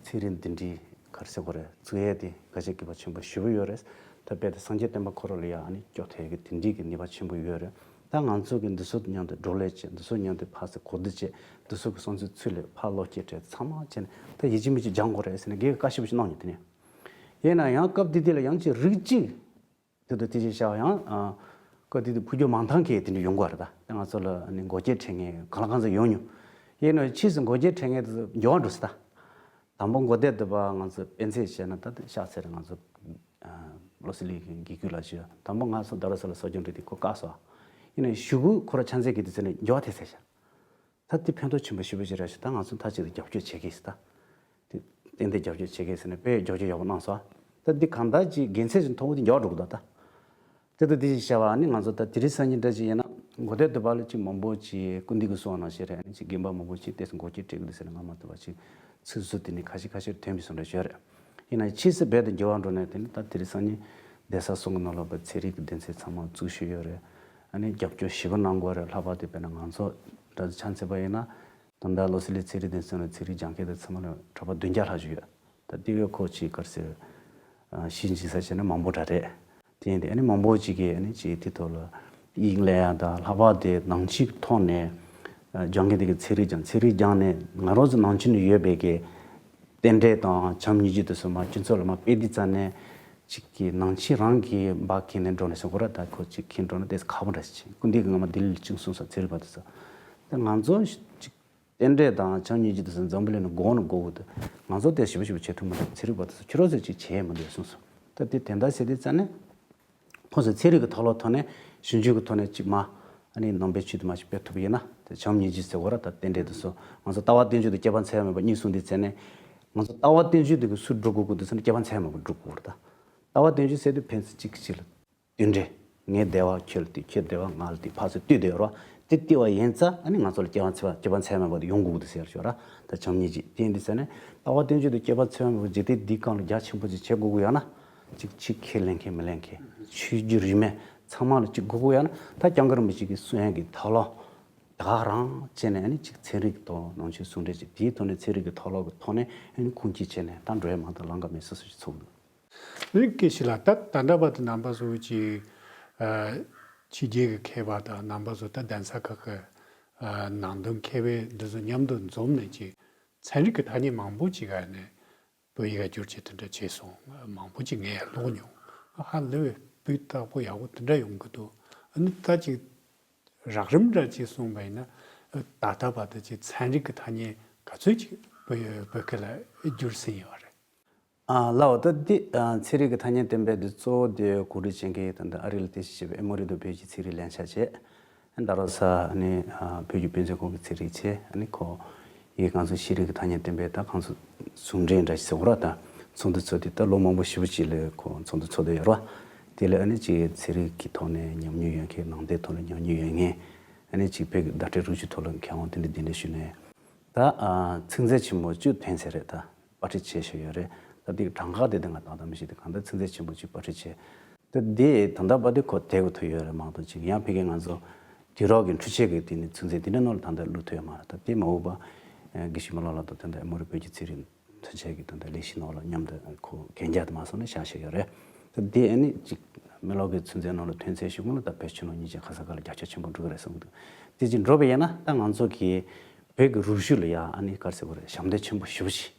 ཚན་རིག་འདི་འདྲའི་ག་རེ་ཟེར་དགོས་རེད། བཙུགས་ཡས་དེ་གལ་ཆེ་དགོས་པ་ཆེན་པོ་ཞེ་པོ་ཡོད་རེད། ད་དཔེ་དེ་སངས་རྒྱས་བསྟན་པ་འཁོར་ལོ་ལ་ཡ་ཨ་ནི་སྐྱོ་ཐལ་གྱི་དེ་འདྲའི་གི་ནུས་པ་ཆེན་པོ་ཡོད་རེད། ད་ང་ཚོ་གིས་འདི་ཚོ་མཉམ་དུ་བགྲོ་གླེང་བྱས། འདི་ཚོ་མཉམ་དུ་ཕར་ཚུར་གོ་བསྡུར་བྱས། འདི་ཚོ་གི་བསམ་ཚུལ་ཚུར་ལ་ཕར་བློ་སྐྱེད་སྤྲད། ཚང་མ་བྱས་ནས་ད་ཡིད་ཆེས་མི་ཆེས་སྦྱང་དགོས་རེད་ཟེར་ནས་རྒན་གྱིས་བཀའ་ཞེ་པོ་ཞིག་གནང་མྱོང་། དེ་ནས་ཡིན་ན་ཡང་སྐབས་དེ་དུས་ལ་ཡང་ཅིག་རིགས་གཅིག་དེ་དང་དེ་བཞིན་བྱས་པ་ཡང་ཨ་སྐབས་དེ་དུས་ཕུགས་རྒྱང་མང་ཐང་གི་དེ་འདྲ་ཡོང་གི་རེད། ད་ད་ང་ཚོ་ལ་ཨ་ནི་འགོག་རྐྱེན་འཕྲད་མཁན་གང་ལ་གང་འཚམ་ཡོང་མྱོང་། ཡིན་ནའང་ཕྱིས་སུ་འགོག་རྐྱེན་འཕྲད་མཁན་དེ་ཚོ་འགྱུར་བ་འགྲོ་སོང་ད། དང་པོ་འགོ་སྟོད་དུ་བ་ང་ཚོ་དཔེ་མཛོད་བྱས་ན། ད་ལྟ་ཤག་ཚེ་རིང་ང་ཚོ་ཨ་བློ་གསལ་གླིང་གི་དགེ་སྐོས་ལགས་ཞུ། དང་པོ་ང་ཚོ་རྡ་རམ་ས་ལ་གསོ་སྦྱོང་འགྲོ་དུས་ཁོ་བཀག་སོང་། ཡིན་ནའང་གཞུག་གུ་ཁོ་རང་ཕྱག་འཚལ་གྱི་དུས་ཚོད་ནས་འགྱུར་བ་ཐེབས་ཚར་ཤག་ད་དེ་ཕན་ཐོགས་ཆེན་པོ་ཞེ་པོ་ཞིག་རེད་ཤག་ད་ང་ཚོ་མཐའ་གཅིག་ཏུ་རྒྱབ་སྐྱོར་བྱེད་ཀྱི་ཡིན་ཟེར། ད་དེ་ཏན་ཏན་རྒྱབ་སྐྱོར་བྱེད་ཀྱི་ཡིན་ཟེར་ནས་དཔེ་རྒྱབ་སྐྱོར་ཡག་པོ་གནང་སོང་། ད་འདི་གང་ལྟར་ཅིག་དགེ་མཚན་ཞིག་མཐོང་གི་འདུག་འགྱུར་བ་འགྲོ་གི་འདུག་ད། དེ་དང་དེ་བཞིན་བྱས་པ་ནི་ང་ཚོ་ད་དེ་རིང་སང་ཉིན་འདྲ་ཅིག་ཡིན་ན། འགོ་སྟོད་དུ་བ་ལ་ཅིག་མང་པོ་ཅིག་སྐུ་མདུན་གྱིས་གསུངས་པ་ནང་བཞིན་རེད། ཨ་ནི་ཅིག་རྒན་པ་མང་པོ་ཅིག་ཏོག་ཙམ་འགོག་རྐྱེན་འཕྲད་ཀྱི་འདུག་ཟེར་ནས། སྔ་མ་དུ་བ་ཅིག་ཚིག་ཟུར་དེ་ནི་ཁ་ཤས་ཁ་ཤས་ཐོན་པའི་བཟོ་འདྲ་ཞིག་ཡོད་རེད། ཡིན་ན་ཕྱིས་སུ་རྦད་དེ་འགྱུར་བ་འགྲོ་ནས། དེ་ནི་ད་དེ་རིང་སང་ཉིན་གདན་ས་གསུམ་གྱི་ནང་ལོགས་པ་ཚན་རིག་གི་སྡེ་ཚན་ཚང་མ་བཙུགས་བཞིན་ཡོད་རེད། ཨ་ནི་རྒྱབ་སྐྱོར་ཞེ་པོ་གནང་དགོས་རེད། ལྷག་པར་དུ་དཔེར་ན་ང་ཚོ་འདྲ་ཆ་མཚོན་པ་ཡིན་ན། ད་ལྟ་བློ་གསལ་གླིང་ཚན་རིག་སྡེ་ཚན་ལ་ཚན་རིག་སྦྱང་མཁན་དེ་ཚང་མ་ལ་གྲྭ་པ་བདུན་བརྒྱ་ལྷག་ཅིག་ཡོད། ད་དེ་བས་ཁོ་ཅིག་ག་རེ་ཟེར། ཨ་གཞི་འཛིན་ས་བྱས་ན་མང་པོ་འདྲ་རེད། དེ་ཡིན་དུས་ཨ་ནི་མང་པོ་ཅིག་གིས་ཨ་ནི་ཅིག་དེ་ཐོག་ལ་དབྱིངས་སླེབས་ཡ་དང་། ལྷག་པར་དུ་ནང་ཆོས་ཀྱི་ཐོག་ནས་ཨ་སྦྱང་མཁན་དེ་གིས་ཚན་རིག་སྦྱང་། ཚན་རིག་སྦྱངས་ནས་ང་རང་ཚོ་ནང་ཆོས་ནང་ཡོད་པའི་གི་རྟེན་འབྲེལ་དང་བྱམས་སྙིང་རྗེ་དེ་ཚོ་མར་སྤྱི་ཚོགས་ལ་མར་སྤེལ་དུས་ཙ་ནས། ཅིག་གི་ནང་ཆོས་རང་གིས་འབག་འཁྱེར་ནས་འགྲོ་ནས་ཟེར་དགོས་རེད། ད་ཁོ་ཅིག་འཁྱེར་འགྲོ་ན་ཏོག་ཙམ་ཁག་པོ་འདྲ་ཞིག་བྱེད། སྐུ་མདུན་གྱིས་སྔ་མ་ལྡི་ལི་ལ་ཅིག་གསུངས་སོང་། ཚན་རིག་པ་དེ་ཚོ། ད་ང་ཚོ་ཅིག་རྟེན་འབྲེལ་དང་བྱམས་སྙིང་རྗེ་དེ་ཚོ་འཛམ་བུ་གླིང་ནང་འགོ་ནས་འགོ་དགོས་འདུག་ང་ཚོ་དེ་ཞེ་པོ་ཞེ་པོ་བྱེད་ཐུབ་མི་འདུག་ཚན་རིག་པ་དེ་ཚོ་ཁྱེད་རང་ཚོས་ཅིག་བྱེད་ཡས་མི་འདུག་གསུངས་སོང་། ད་དེ་དེ་འདྲ་ཟེར་དུས་ཙ་ནས། ཁོང་ཚོས་ཚན་རིག་གི་ཐོག་ལ་ཐོག་ནས་ཞིབ་འཇུག་གི་ཐོག་ནས་ཅིག་མ་ཨ་ནི་ནང་པའི་ཆོས་དེ་མ་ཞིག་སྤེལ་ཐུབ་ཡིན་ན། དེ་བྱམས་སྙིང་རྗེ་ཟེར་དགོས་རེད། ད་རྟེན་འབྲེལ་དེ་ཚོ་ང་ཚོ་ལྟ་བ་རྟེན་འབྱུང་དང་སྐྱེ་བ་འཚེ་བ་མེད་པ་གཉིས་གསུངས་དུས་ཙ་ནས། ང་ཚོ་ལྟ་བ་རྟེན་འབྱུང་དེ་གི་སུ་སྒྲུབ་དགོས་ཀྱི་འདུག་ཟེར་ན་སྐྱེ་བ་འཚེ་བ་མེད་པ་སྒྲུབ་དགོས་རེད། ད་ལྟ་བ་རྟེན་འབྱུང་ཟེར་དུས་ཕན་ཚུན་གཅིག་གིས་གཅིག་ལ་མཐུན་འབྲེལ། ངའི་བདེ་བ་ཁྱོད་ལ་ལྟོས། ཁྱོད་བདེ་བ་ང་ལ་ལྟོས། ཕར་ཚུར་ལྟོས་བསྡད་ཡོད་རེད་བ། དེ་ལྟོས་པ་ཡིན་ཙང་ཨ་ནི་ང་ཚོ་ལ་སྐྱེ་བ་འཚེ་བ། སྐྱེ་བ་འཚེ་བ་མེད་པ་དེ་ཡོང་དགོས་ཀྱི་འདུག་ཟེར་ཞོར་ར། ད་བྱམས་སྙིང་རྗེ་དེ་ཡིན་དུས་ཙ་ནས་ལྟ་བ་རྟེན་འབྱུང་དང་སྐྱེ་བ་འཚེ་བ་མེད་པ་འཇིག་རྟེན་འདིའི་སྒང་ལ་རྒྱ་ཆེན་པོ་ཅིག་བྱེད་དགོས་ཀྱི་ཡོད་ན། ཅིག་ཆོས་ཁས་ལེན་མཁན་མི་ལེན་མཁན། ཆོས་བརྒྱུད་རིས་མེད་ཚང་མ་ལ་ཅིག་དགོས་ཀྱི་ཡོད་ན། ད་སྐྱབས་མགོན་རིན་པོ་ཆེ་གི་གསུང་ཡག་གི་ཐབས་ལམ་དག་རང་བྱས་ནས། ཨ་ནི་ཅིག་ཚན་རིག་དང་ནང་ཆོས་ཟུང་འབྲེལ་བྱས། དེའི་ཐོག་ནས་ཚན་རིག་གི་ཐབས་ལམ་གི་ཐོག་ནས་ཨ་ནི་ཁུངས་སྐྱེལ་བྱས་ནས། ད་འགྲོ་ཡ་མ་གཏོགས་ལམ་ཁ་མེད་སོ་སོ་ཞིག་ཚོར་འདུག་རིགས་སྐྱེ་ཞིག་ལ་ད་ད་ལྟ་བར་དུ་རྣམ་པ་ཚོ་ཅིག་ཨ་ཕྱི་རྒྱལ་གྱི་མཁས་པ་དང་། རྣམ་པ་ཚོ་ད་གདན་ས་ཁག་གི་ཨ་ནང་དོན་མཁས་པའི་འདི་ཚོ་མཉམ་དུ་འཛོམས་ནས། ཅིག་ཚན་རིག་གི་ཐ་སྙད་མང་པོ་ཅིག་ཨ་ནི་བོད་ཡིག་ག་བསྒྱུར་བྱས་དེ་འདྲ་བྱས་སོང་། མང་པོ་ཅིག་ངས་ཀློག་མྱོང་། ཧ་ལས་པའི་སྤུས་དག་པོ་ཡག་པོ་དེ་འདྲ་ཡོང་གི་འདུག་ཨ་ནི་ད་ཅིག་རགས་རིམ་འདྲ་ཅིག་གསུངས་པ་ཡིན་ན། ད་ལྟ་བར་དུ་ཅིག་ཚན་རིག་གི་ཐ་སྙད་ག་ཚོད་ཅིག་བོད་བོད་སྐད་ལ་བསྒྱུར་ཟིན་ཡོད་རེད། ཨ་ལགས་འོ། ད་འདི་ཨ་ཚན་རིག་གི་ཐ་སྙད་གཏན་འབེབས་འདི་གཙོ་བོ་དེ་གོ་སྒྲིག་བྱེད་མཁན་ད་ལྟ་ཨ་རི་ལ་རྟེན་གཞི་བྱས་པའི་ཨེ་མོ་རི་དང་བོད་ཀྱི་ཚན་རིག་ལྷན་ཁང་བྱས། རྡ་རམ་ས་ནས་ཨ་བོད་ཀྱི་དཔེ་མཛོད་ཁང་གི་ཚན་རིག་བྱས། ཨ་ནི་ཁོ་ཡིས་ང་ཚོ་ཤེས་རིག་གི་ཐ་སྙད་གཏན་འབེབས་དང་ཁོང་ཚོ་ཟུང་འབྲེལ་འདྲ་ཞིག་ཟེར་དགོས་རེད། ད་ཚོགས་འདུ་ཚོགས་དུས་ད་ལོ་མང་པོ་ཞེ་པོ་ཅིག་ལ་ཁོ་ཚོགས་འདུ་ཚོགས་བསྡད་ཡོད་རེད། དེ་ལ་ཨ་ནི་ཅིག་ཚན་རིག་གི་ཐོག་ནས་ཉམས་མྱོང་ཡོད་མཁན། ནང་བསྟན་ཐོག་ནས་ཉམས་མྱོང་ཡོད་མཁན། ཨ་ནི་ཅིག་བོད་ཀྱི་བརྡ་སྤྲོད་རིག་གཞུང་ཐོག་ལ་མཁས་དབང་དེ་འདྲ་གདན་འདྲ་ཞུས་ནས། ད་ཨ་ཚིག་མཛོད་ཆེན་མོ་བཅུ་ཐོན་ཚར་རེད། ད་པར་སྐྲུན་བྱས་བཞག་ཡོད་རེད། ད་དེ་གྲངས་ཀ་དེ་ད་ང་བཏང་བཏང་མི་ཤེས། དེ་གང་ལྟར་ཚིག་མཛོད་ཆེན་མོ་བཅུ་པར་སྐྲུན་བྱས། ད་དེ་ད་ལྟ་བར་དུ་ཁོ་དེ་གོ་ཐུག་ཡོད་རེད་མ་གཏོགས་ཅིག་ཡང་ཕ་གི་ང་ཚོ་དུས་རབས་ཀྱི་འཕྲུལ་ཆས་ཀྱི་དེ་ནི་ཚོད་འཛིན་དེ་འདྲ་ནང་ལ་ད་ལྟ་བླུག་ཐུབ་ཡོད་མ་རེད། ད་དེ་མ་འོངས་པ་དགེ་བཤེས་མི་ལོ་ལགས་དང་དེ་འདྲ་ཨེ་མོ་རི་བོད་ཀྱི་ཚན་རིག་ཐོན་རྗེས་ཀྱི་དོན་དག་ལས་གཞི་ནང་ལ་མཉམ་དུ་ཁོ་གན་རྒྱ་དུ་མ་སོང་ནས་བཞག་བཞག་ཡོད་རེད། ད་དེ་ཨ་ནི་ཅིག་མི་ལོག་གི་ཚོད་འཛིན་ནང་ལ་ཐོན་ཚེ་ཤུགས་ལ་ད་བོད་ཕྱི་ནང་གཉིས་ཀྱི་ཁ་ས་ཁ་ལ་རྒྱ་ཆ་ཆེན་པོ་འགྲོ་གི་རེད་བསམ་གི་འདུག་དེ་ཅིག་འགྲོ་བ་ཡིན་ན་ད་ང་ཚོ་གི་བོད་ཀྱི་རུ་ཤུལ་ལ་ཡ་ཨ་ནི་ག་རེ་ཟེར་དགོས་རེད། ཞབས་འདེགས་ཆེན་པོ་ཞེ་པོ་ཅིག་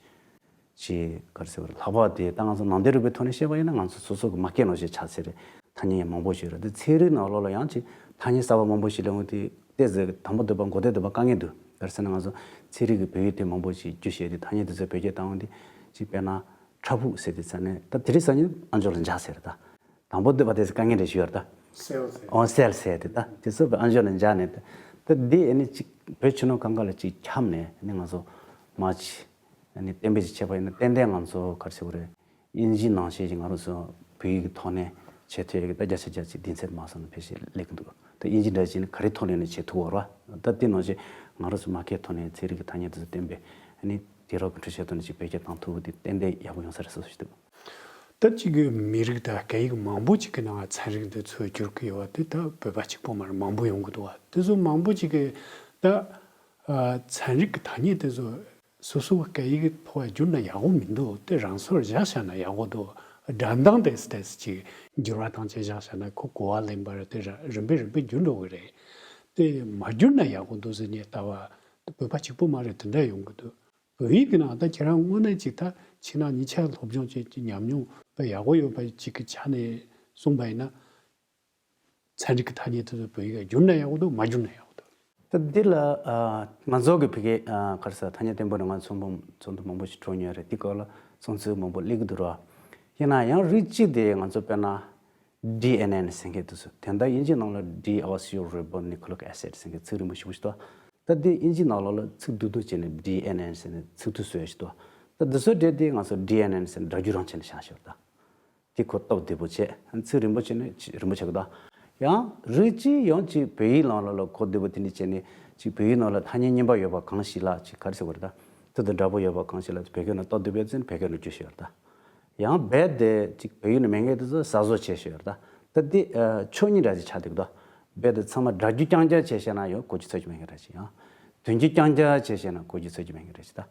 ཅིག་ག་རེ་ཟེར་དགོས་རེད། ལྷག་པར་དེ་ད་ང་ཚོ་ནང་བསྟན་རིག་པའི་ཐོག་ནས་བཤད་པ་ཡིན་ན་ང་ཚོ་སོ་སོ་གི་མ་སྐད་ནང་བཞིན་ཆགས་ཚེ་རེད། ཐ་སྙད་མང་པོ་ཞིག་རེད། དེ་ཚན་རིག་ནང་ལོགས་ལ་ཡང་ཅིག་ཐ་སྙད་གསར་པ་མང་པོ་ཞིག་སླེབས་འོང་དུས་ཏོག་ཙམ་དང་པོ་འདོད་པ་འགོ་བསྡད་འདོད་པ་དཀའ་ངལ་འདུག་ག་རེ་ཟེར་ན་ང་ཚོ་ཚན་རིག་གི་བོད་ཡིག་དེ་མང་པོ་ཞིག་བསྒྱུར་བྱས་ཏེ་ཐ་སྙད་དེ་ཚོ་བོད་སྐད་བཏང་འོང་དུས་ཅིག་དཔེར་ན་ཁྲ་ཕུག་ཟེར་དུས་ཙ་ནས་ད་དེ་རིང་སང་ཉིན་ཨ་མཆོག་ལ་འཇགས་ཟེར་ད། དང་པོ་འདོད་པ་དེ་ཚོ་དཀའ་ངལ་འདྲ་ཞིག་ཡོད་ད། སེལ་ཟེར། ཨོ་སེལ་ཟེར་དེ་ད་དེ་ཚོ་ཨ་མཆོག་ལ་འཇགས་ནས་ད་ད་འདི་ཨ་ནི་ཅིག་བོད་ཕྱི་ནང་གང་ག་ལ་ཅིག་འཁྱམས་ནས་ཨ་ནི་ང་ཚོ་མ་ཅིག་ཨ་ནི་གཏན་འབེབས་ཅིག་བྱས་པ་ཡིན་ན་ཏན་ཏན་ང་ཚོ་ག་རེ་ཟེར་དགོས་རེད། དབྱིན་ཇི་ནང་བཞིན་ཞིག་ང་རང་ཚོ་བོད་ཡིག་གི་ཐོག་ནས་བྱེད་ཐུབ་ཡག་གི་ད་བརྒྱ་ཆ་བརྒྱ་ཅིག་གདེང་ཚོད་མ་སོང་ན་ཕལ་ཆེར་སླེབས་ཀྱི་འདུག་ད་དབྱིན་ཇི་འདྲ་ཞིག་ནི་ག་རེ་ཐོག་ནས་ནི་བྱེད་ཐུབ་བ་རེད་བ། ད་དེ་ནང་བཞིན་ང་རང་ཚོ་མ་སྐད་ཐོག་ནས་ཚན་རིག་གི་ཐ་སྙད་དེ་ཚོ་བསྟན་པས་ཨ་ནི་དུས་རབས་ཀྱི་འཕྲུལ་ཆས་ཐོག་ནས་ཅིག་བེད་སྤྱོད་བཏང་ཐུབ་པ་དེ་ཏན་ཏན་ཡག་པོ་ཡོང་ས་རེད་བསམ་ཞིག་འདུག་ད་ཅིག་གི་མི་རིགས་དང་སྐད་ཡིག་མང་པོ་ཅིག་གི་ནང་ཚན་རིག་འདི་ཚོ་བསྒྱུར་གི་ཡོད་བ་དེ་ད་བོད་པ་གཅིག་པོ་མ་རེད། མང་པོ་ཡོང་གི་འདུག་བ། དེ་ཚོ་མང་པོ་ཅིག་གི་ད་ཚན་རིག་གི་ཐ་སྙད་དེ་ཚོ་སོ་སོ་གི་སྐད་ཡིག་གི་ཐོག་བསྒྱུར་ན་ཡག་པོ་མི་འདུག་དེ་རང་སོར་བཞག་བཞག་ན་ཡག་པོ་འདུག་སྒྲ་གདངས་དེ་དེ་ཅིག་འགྱུར་བ་བཏང་བྱས་བཞག་བཞག་ན་ཁོ་གོ་བ་ལེན་པ་རེད། དེ་ར་རིམ་པས་རིམ་པས་འགྱུར་འགྲོ་གི་རེད། དེ་མ་བསྒྱུར་ན་ཡག་པོ་འདུག་ཟེར་ནས་ལྟ་བ་བོད་པ་གཅིག་པོ་མ་རེད། དེ་འདྲ་ཡོང་གི་འདུག་བོད་ཡིག་གི་ནང་ད་ཁྱེད་རང་དངོས་གནས་ཅིག་ད་ཕྱི་ནང་གཉིས་ཆ་སློབ་སྦྱོང་བྱེད་ཀྱི་ཉམས་མྱོང་དཔེ་ཡག་པོ་ཡོད་པ་ཅིག་གི་ཆ་ནས་གསུངས་པ་ཡིན་ན། ཚན་རིག་གི་ཐ་སྙད་དེ་ཚོ་བོད་ཡིག་བསྒྱུར་ན་ཡག་པོ་འདུག་མ་བསྒྱུར་ན་ཡག་པོ་འདུག་ད་འདི་ལ་ཨ་ང་ཚོ་གི་ཕ་གི་ཨ་ག་རེ་ཟེར་ཐ་སྙད་བརྟན་པོ་ནས་ང་ཚོ་ཚོགས་འདུ་མང་པོ་ཞིག་གྲོལ་མྱོང་རེད། འདི་སྐོར་ལ་གསུང་ཚུལ་མང་པོ་སླེབས་ཀྱི་འདུག་ར། ཡིན་ན་ཡང་རིགས་གཅིག་དེ་ང་ཚོ་དཔེར་ན་ཌི་ཨེན་ཨེ་ཟེར་མཁན་དེ་ཚོ་དེ་འདྲ་དབྱིན་ཇི་ནང་ལ་ཌི་ཨོ་སི་ཡུ་རི་བོ་ནིའུ་ཀི་ལིག་ཨེ་སིཌ་ཟེར་མཁན་ཚིག་རིང་པོ་ཞེ་པོ་ཞིག་འདུག་ད་དེ་དབྱིན་ཇི་ནང་ལོགས་ལ་ཚིག་སྡུག་སྡུག་བྱས་ནས་ཌི་ཨེན་ཨེན་ཟེར་ནས་ཚིག་སྡུག་བཟོས་ཤིག་ཏོ། ད་འདི་ཚོའི་གྲས་དེ་ང་ཚོ་ཌི་ཨེན་ཨེན་ཟེར་ནས་སྒྲ་སྒྱུར་རང་བྱས་ནས་བཞག་ཤོག་ད། དེ་ཁོ་སྟོབས་བདེ་པོ་བྱས། ཚིག་རིང་པོ་བྱས་ནས་རིང་པོ་ཆགས་ཀྱི་ད། ཡང་རིགས་གཅིག་ཡང་གཅིག་བོད་ཡིག་ནང་ལོགས་ལ་གོ་བདེ་པོ་དེ་འདྲ་བྱས་ནས་ཅིག་བོད་ཡིག་ནང་ལ་ཐ་སྙད་རྙིང་པ་ཡོད་པ་གང་ཞིག་ལ་ཅིག་ག་རེ་ཟེར་དགོས་རེད་ད། དེ་དང་འདྲ་པོ་ཡོད་པ་གང་ཞིག་ལ་བོད་སྐད་ནང་སྟོབས་བདེ་པོ་བྱས་ནས་བོད་སྐད་ནང་བསྒྱུར་ཤོག་ད། ཡང་རྦད་དེ་ཅིག་བོད་ཡིག་ནང་མེད་མཁན་དེ་ཚོ་གསར་བཟོ་བྱས་ཤོག་ད། ད་འདི་ཨ་ཆོས་ཉིད་འདྲ་ཞིག་ཆགས་འདུག་ད། རྦད་དེ་ཚང་མ་སྒྲ་སྒྱུར་རྐྱང་རྐྱང་བྱས་བྱས་ན་ཡང་གོ་རྒྱུ་ཚོར་རྒྱུ་མེད་མཁན་འདྲ་ཞིག་ཡང་། དོན་སྒྱུར་རྐྱང་རྐྱང་བྱས་བྱས་ན་གོ་རྒྱུ་ཚོར་རྒྱུ་མེད་མཁན་འདྲ་ཞིག་ད།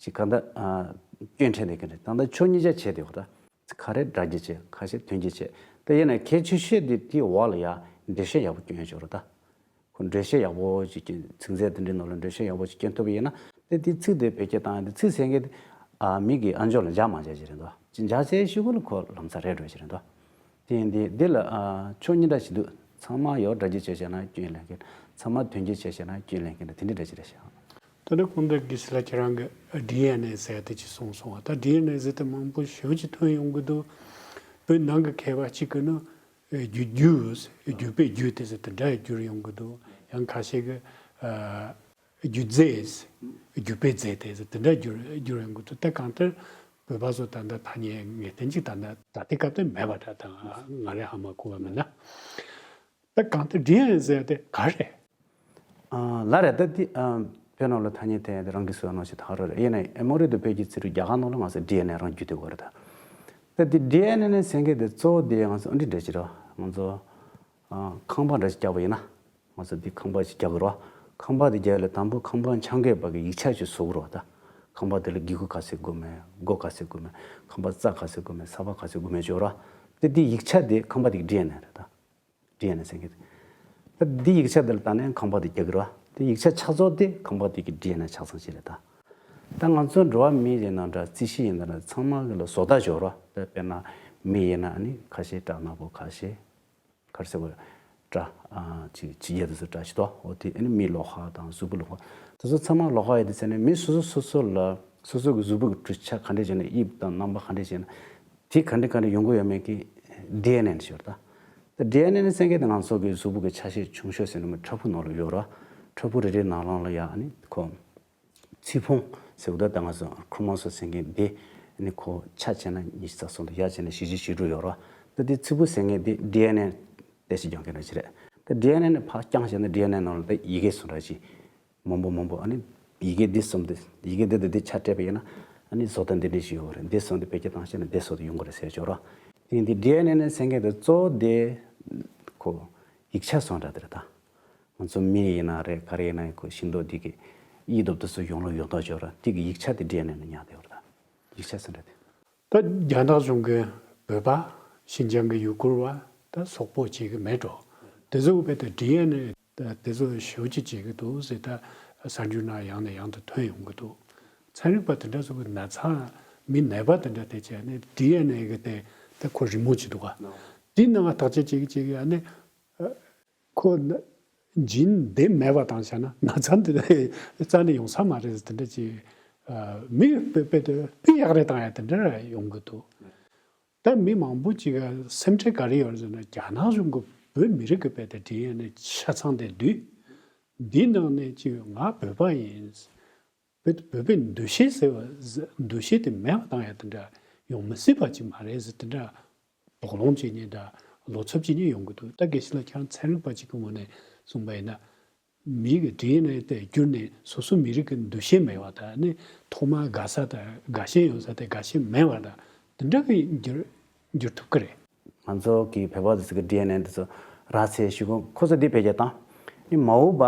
ཅིག་གང་ལྟར་ཨ་སྐྱོན་འཕྲད་བསྡད་མཁན་རེད། ད་ལྟ་ཆོས་ཉིད་ཆ་བྱས་བསྡད་ཡོད་ད། ག་རེ་སྒྲ་སྒྱུར་བྱས་ཁ་ཤས་དོན་སྒྱུར་བྱས། ད་ཡིན་ན་གལ་ཆེ་ཤོས་དེ་དེའི་འོག་ལ་ཡང་འགྲེལ་བཤད་ཡག་པོ་སྐྱོན་ཡོད་ཅོག་རེད་ད། ཁོ་འགྲེལ་བཤད་ཡག་པོ་ཅིག་སྐྱོན། ཚིག་མཛོད་དེ་འདྲའི་ནང་ལ་འགྲེལ་བཤད་ཡག་པོ་ཅིག་སྐྱོན་ཐུབ་པ་ཡིན་ན་དེ་དེ་ཚིག་དེ་བེད་སྤྱོད་བཏང་ཡ་དེ་ཚིག་ཟེར་མཁན་དེ་ཨ་མི་གིས་ཨ་མཆོག་ལ་འཇགས་མ་འཇགས་ཅིག་རེད་འདུག་ཅིག་འཇགས་ཚེ་ཤོད་གུ་ལ་ཁོ་ལམ་སང་རེད་འགྲོ་ཅིག་རེད་འདུག་དེ་ཡིན་དུས་འདི་ལ་ཨ་ཕྱོགས་གཉིས་འདྲ་ཞིག་འདུག་ཚང་མ་ཡོད་སྒྲ་སྒྱུར་བྱས་བྱས་ན་སྐྱོན་ལེན་མཁན། ཚང་མ་དོན་སྒྱུར་བྱས་བྱས་ན་སྐྱོན་ལེན་མཁན་དེ་འདྲ་འདྲ་ཅིག་རེད་ཤག་དེ་ནས་གོང་དུ་དགེ་བཤེས་ལགས་ཁྱེད་རང་གིས་ཌི་ཨེན་ཨེ་ཟེར་དེ་ཅིག་གསུངས་སོང་བ། ད་ཌི་ཨེན་ཨེ་ཟེར་དེ་མང་པོ་ཞེ་པོ་ཅིག་ཐོན་ཡོང་གི་འདུག་བོད་ནང་གི་མཁས་པ་གཅིག་གིས་ནི་རྒྱུ་རྒྱུ་རྒྱུ་དཔེ་རྒྱུ་དེ་ཚོ་དེ་འདྲ་བསྒྱུར་ཡོང་གི་འདུག་ཡང་ཁ་ཤས་ཀྱིས་ཨ་རྒྱུ་རྫས་རྒྱུ་དཔེ་རྫས་དེ་ཚོ་དེ་འདྲ་བསྒྱུར་བསྒྱུར་ཡོང་གི་འདུག་ད་གང་ལྟར་བོད་པ་ཚོ་ད་ལྟ་ཐ་སྙད་ངེས་གཏན་ཅིག་ད་ལྟ་ད་ལྟའི་སྐབས་དེ་མེད་པ་འདྲ་དང་ང་རེ་ཧ་མ་གོ་བ་མིན་ན། ད་གང་ལྟར་ཌི་ཨེན་ཨེ་ཟེར་ཡ་དེ་ག་རེ་རེད། ཨ་ལགས་རེད། ད་དེ་ཨ་བོད་ནང་ལ་ཐ་སྙད་དེ་རང་གིས་བཟོས་པ་ནང་བཞིན་ད་ག་རང་རེད། ཡིན་ནའི་ཨེ་མོ་རི་དང་བོད་ཀྱི་རྩིས་རིག་རྒྱ་གར་ནང་ལ་ང་ཚོ་ཌི་ཨེན་ཨེ་རང་བརྒྱུད་དེ་ཡོད་རེད་ད། ད་དེ་ཌི་ཨེན་ཨེ་ནས་ཟེར་མཁན་དེ་གཙོ་བོ་དེ་ང་ཚོ་ཨ་འདྲི་འདྲ་ཅིག་རེད། ང་ཚོ་ཨ་ཁང་པ་འདྲ་ཅིག་རྒྱག་པ་ཡིན་ན། ང་ཚོ་འདི་ཁང་པ་ཅིག་རྒྱག་གི་རེད་བ། ཁང་པ་དེ་རྒྱག་ལ་དང་པོ་ཁང་པ་འཆང་མཁན་པ་གི་ཡིག་ཆ་ཅིག་བཟོ་གི་རེད་བ་ད། ཁང་པ་དེ་ལ་སྒེའུ་ཁུང་ག་ཚོད་དགོས་མེད། སྒོ་ག་ཚོད་དགོས་མེད། ཁང་པ་རྩ་ག་ཚོད་དགོས་མེད། ས་ཕག་ག་ཚོད་དགོས་མེད་ཅིག་ཡོད་རེད་བ། ད་དེ་ཡིག་ཆ་དེ་ཁང་པ་དེ་གི་ཌི་ཨེན་ཨེ་རེད་ད། ཌི་ཨེན་ཨེ་ཟེར་མཁན་དེ། ད་འདི་ཡིག་ཆ་འདི་ལ་བལྟས་ནས་ཁང་པ་འདི་རྒྱག་གི་རེད་བ། དེ་ཡིག་ཆ་ཆ་ཚང་དེ་ཁང་པ་འདི་གི་ཌི་ཨེན་ཨེ་ཆ་ཚང་ཞིག་རེད་ད། ད་ང་ཚོ་འགྲོ་བ་མི་ཡིན་ན་འདྲ། རྩི་ཤིང་ཡིན་ན་འདྲ། ཚང་མ་གི་ལ་བཟོ་ལྟ་ཅིག་ཡོད་རེད་བ། ད་དཔེར་ན་མི་ཡིན་ན་ཨ་ནི་ཁ་ཤས་སྐྲ་ནག་པོ། ཁ་ཤས་ག་རེ་ཟེར་དགོས་རེད། སྐྲ་ཨ་ཅིག་ཕྱི་རྒྱལ་དུ་ཚོ་སྐྲ་ཞིག་འདུག་འོ་དེ་ཨ་ནི་མིའི་ལོགས་ཀ་དང་གཟུགས་པོ་ལོགས་ཀ་དེ་ཚོ་ཚང་མ་ལོགས་ཀ་ཡོད་དེ་ཟེར་ནས་མི་སོ་སོ་སོ་སོ་ལ་སོ་སོ་གི་གཟུགས་པོ་གི་གྲུབ་ཆ་ག་འདྲས་བྱས་ནས། དབྱིབས་དང་རྣམ་པ་ག་འདྲས་བྱས་ནས། དེ་ག་འདྲ་ག་འདྲ་ཡོང་གི་ཡོད་མེད་ཀྱི་ཌི་ཨེན་ཨེ་ཞིག་ཡོད་རེད་ད། ད་ཌི་ཨེན་ཨེ་ནི་ཟེར་མཁན་དེ་ང་ཚོ་གི་གཟུགས་པོ་གི་ཆ་ཤས་ཆུང་ཤོས་ཟེར་ན་མི་ཕྲ་ཕུང་ནང་ལ་ཡོད་རེད། ཕྲ་ཕུང་རེ་རེའི་ནང་ལོགས་ལ་ཡ་ཨ་ནི་ཁོ་ཚིག་ཕུང་ཟེར་བ་ད་ད་ང་ཚོ་ཁྲོ་མོ་སོ་ཟེར་མཁན་དེ་ཨ་ནི་ཁོ་ཆ་བྱས་ན་ཉི་ཤུ་རྩ་གསུམ་དང་ཡ་བྱས་ན་བཞི་བཅུ་ཞེ་དྲུག་ཡོད་རེད། ད་དེ་ཚིག་ཕུང་ཟེར་མཁན་དེ་ཌི་ཨེན་ཨེ་དེ་ཞིག་སྦྱོང་མཁན་རེད་ཅི་རེད། ད་ཌི་ཨེན་ཨེ་ནི་ཕར་བརྐྱངས་བྱས་ན་ཌི་ཨེན་ཨེ་ནང་ལ་ད་ཡི་གེ་སུ་འདྲ་ཅིག་མང་པོ་མང་པོ་ཨ་ནི་ཡི་གེ་འདི་གསུམ་དེ་ཡི་གེ་འདི་དང་འདི་ཆ་སྤྲད་པ་ཡིན་ན་ཨ་ནི་བཟོ་ལྟ་འདི་འདྲ་ཞིག་ཡོད་རེད། འདི་གསུམ་དེ་བེད་སྤྱོད་བཏང་ཤེས་ན་འདི་བཟོ་ལྟ་ཡོང་གི་རེད་ཟེར་ཆོག་ར། དེ་འདི་ཌི་ཨེན་ཨེ་ནས་སེང་གེ་དེ་གཙོ་བོ་དེ་ཁོ་ཡིག་ཆ་སོང་འདྲ་དེ་རེད་ད། ང་ཚོ་མི་ཡིན་ན་རེད་ག་རེ་ཡིན་ན་ཁོ་ཤིང་ཏོག་འདི་གི་ཡིག་ཐོག་དེ་ཚོ་ཡོང་ལུགས་ཡོང་ཐོག་ཅོག་ར་དེ་གི་ཡིག་ཆ་དེ་ཌི་ཨེན་ཨེ་ནས་ཉར་དེ་བར་ད་ཡིག་ཆ་སོང་འདྲ་དེ། ད་རྒྱ་ནག་གཞུང་གི་བོད་པ་ཤིན་ཅང་གི་ཡུ་གུར་བ་ད་སོག་པོ་ཅིག་གི་མེད་འགྲོ། དེ་ཚོ་བས་ད་ཌི་ཨེན་ཨེ་ད་དེ་ཚོ་ཞེ་པོ་ཅིག་བྱེད་གི་འདུག་ཟེར། ད་གསར་འགྱུར་ནང་ཡང་ནས་ཡང་དུ་ཐོན་ཡོང་གི་འདུག། ཚན་རིག་པ་དེ་འདྲ་ཚོ་གི་ན་ཚ་མི་ནད་པ་དེ་འདྲ་དེ་བྱས་ནས་ཌི་ཨེན་ཨེ་གི་དེ་ད་ཁོ་རི་མོ་ཅིག་འདུག་ག། དེའི་ནང་ང་བརྟག་དཔྱད་བྱེད་གི་བྱེད་གི་ཨ་ནི་ཁོ་ན་ཇིན་དེ་མེད་པ་དང་བྱས་ན་ན་ཚ་འདི་རྩ་ནས་ཡོང་ས་མ་རེད་ཟེར། དེ་འདྲ་ཅིག་མི་དཔེ་དཔེ་དེ་དཔེ་ཡག་རེད་བཏང་ཡ་དེ་འདྲ་ཡོང་གི་འདུག། ད་མི་མང་པོ་ཅིག་ག་སེམས་ཁྲལ་ག་རེ་ཡོད་ཟེར་ན་རྒྱ་ནག་གཞུང་གི་བོད་མི་རིགས་ཀྱི་དཔེ་དེ་ཌི་ཨེན་ཨེ་ཆ་ཚང་དེ་འདུས། འདིའི་ནང་ནས་ཅིག་ང་བོད་པ་ཡིན། བོད་བོད་པའི་འདུ་ཤེས་ཟེར་བ་ཟེར་འདུ་ཤེས་དེ་མེད་པ་བཏང་ཡ་དེ་འདྲ་ཡོང་མི་སྲིད་པ་ཅིག་མ་རེད་ཟེར། དེ་འདྲ་དོགས་སློང་བྱེད་མཁན་འདྲ་བློ་འཚབ་བྱེད་མཁན་ཡོང་གི་འདུག། ད་དགེ་བཤེས་ལགས་ཁྱེད་རང་ཚན་རིག་པ་ཅིག་གི་ངོས་ནས་གསུངས་པ་ཡིན་ན། མི་གི་ཌི་ཨེན་ཨེ་དེ་བསྒྱུར་ནས་སོ་སོ་མི་རིགས་ཀྱི་འདུ་ཤེས་མེད་པ་དང་ནི་ཐོག་མར་དགའ་ས་དང་དགའ་ཞེན་ཡོད་ས་དེ་དགའ་ཞེན་མེད་པ་དང་དེ་འདྲ་གི་འགྱུར་འགྱུར་ཐུབ་ཀྱི་རེད། ང་ཚོ་གི་བོད་པ་དེ་ཚོ་གི་ཌི་ཨེན་ཨེ་དེ་ཚོ་རག་ཚེ་ཞུ་གོ་ཁོ་ཚོ་འདི་བེད་སྤྱད་བཏང་། ནི་མ་འོངས་པ་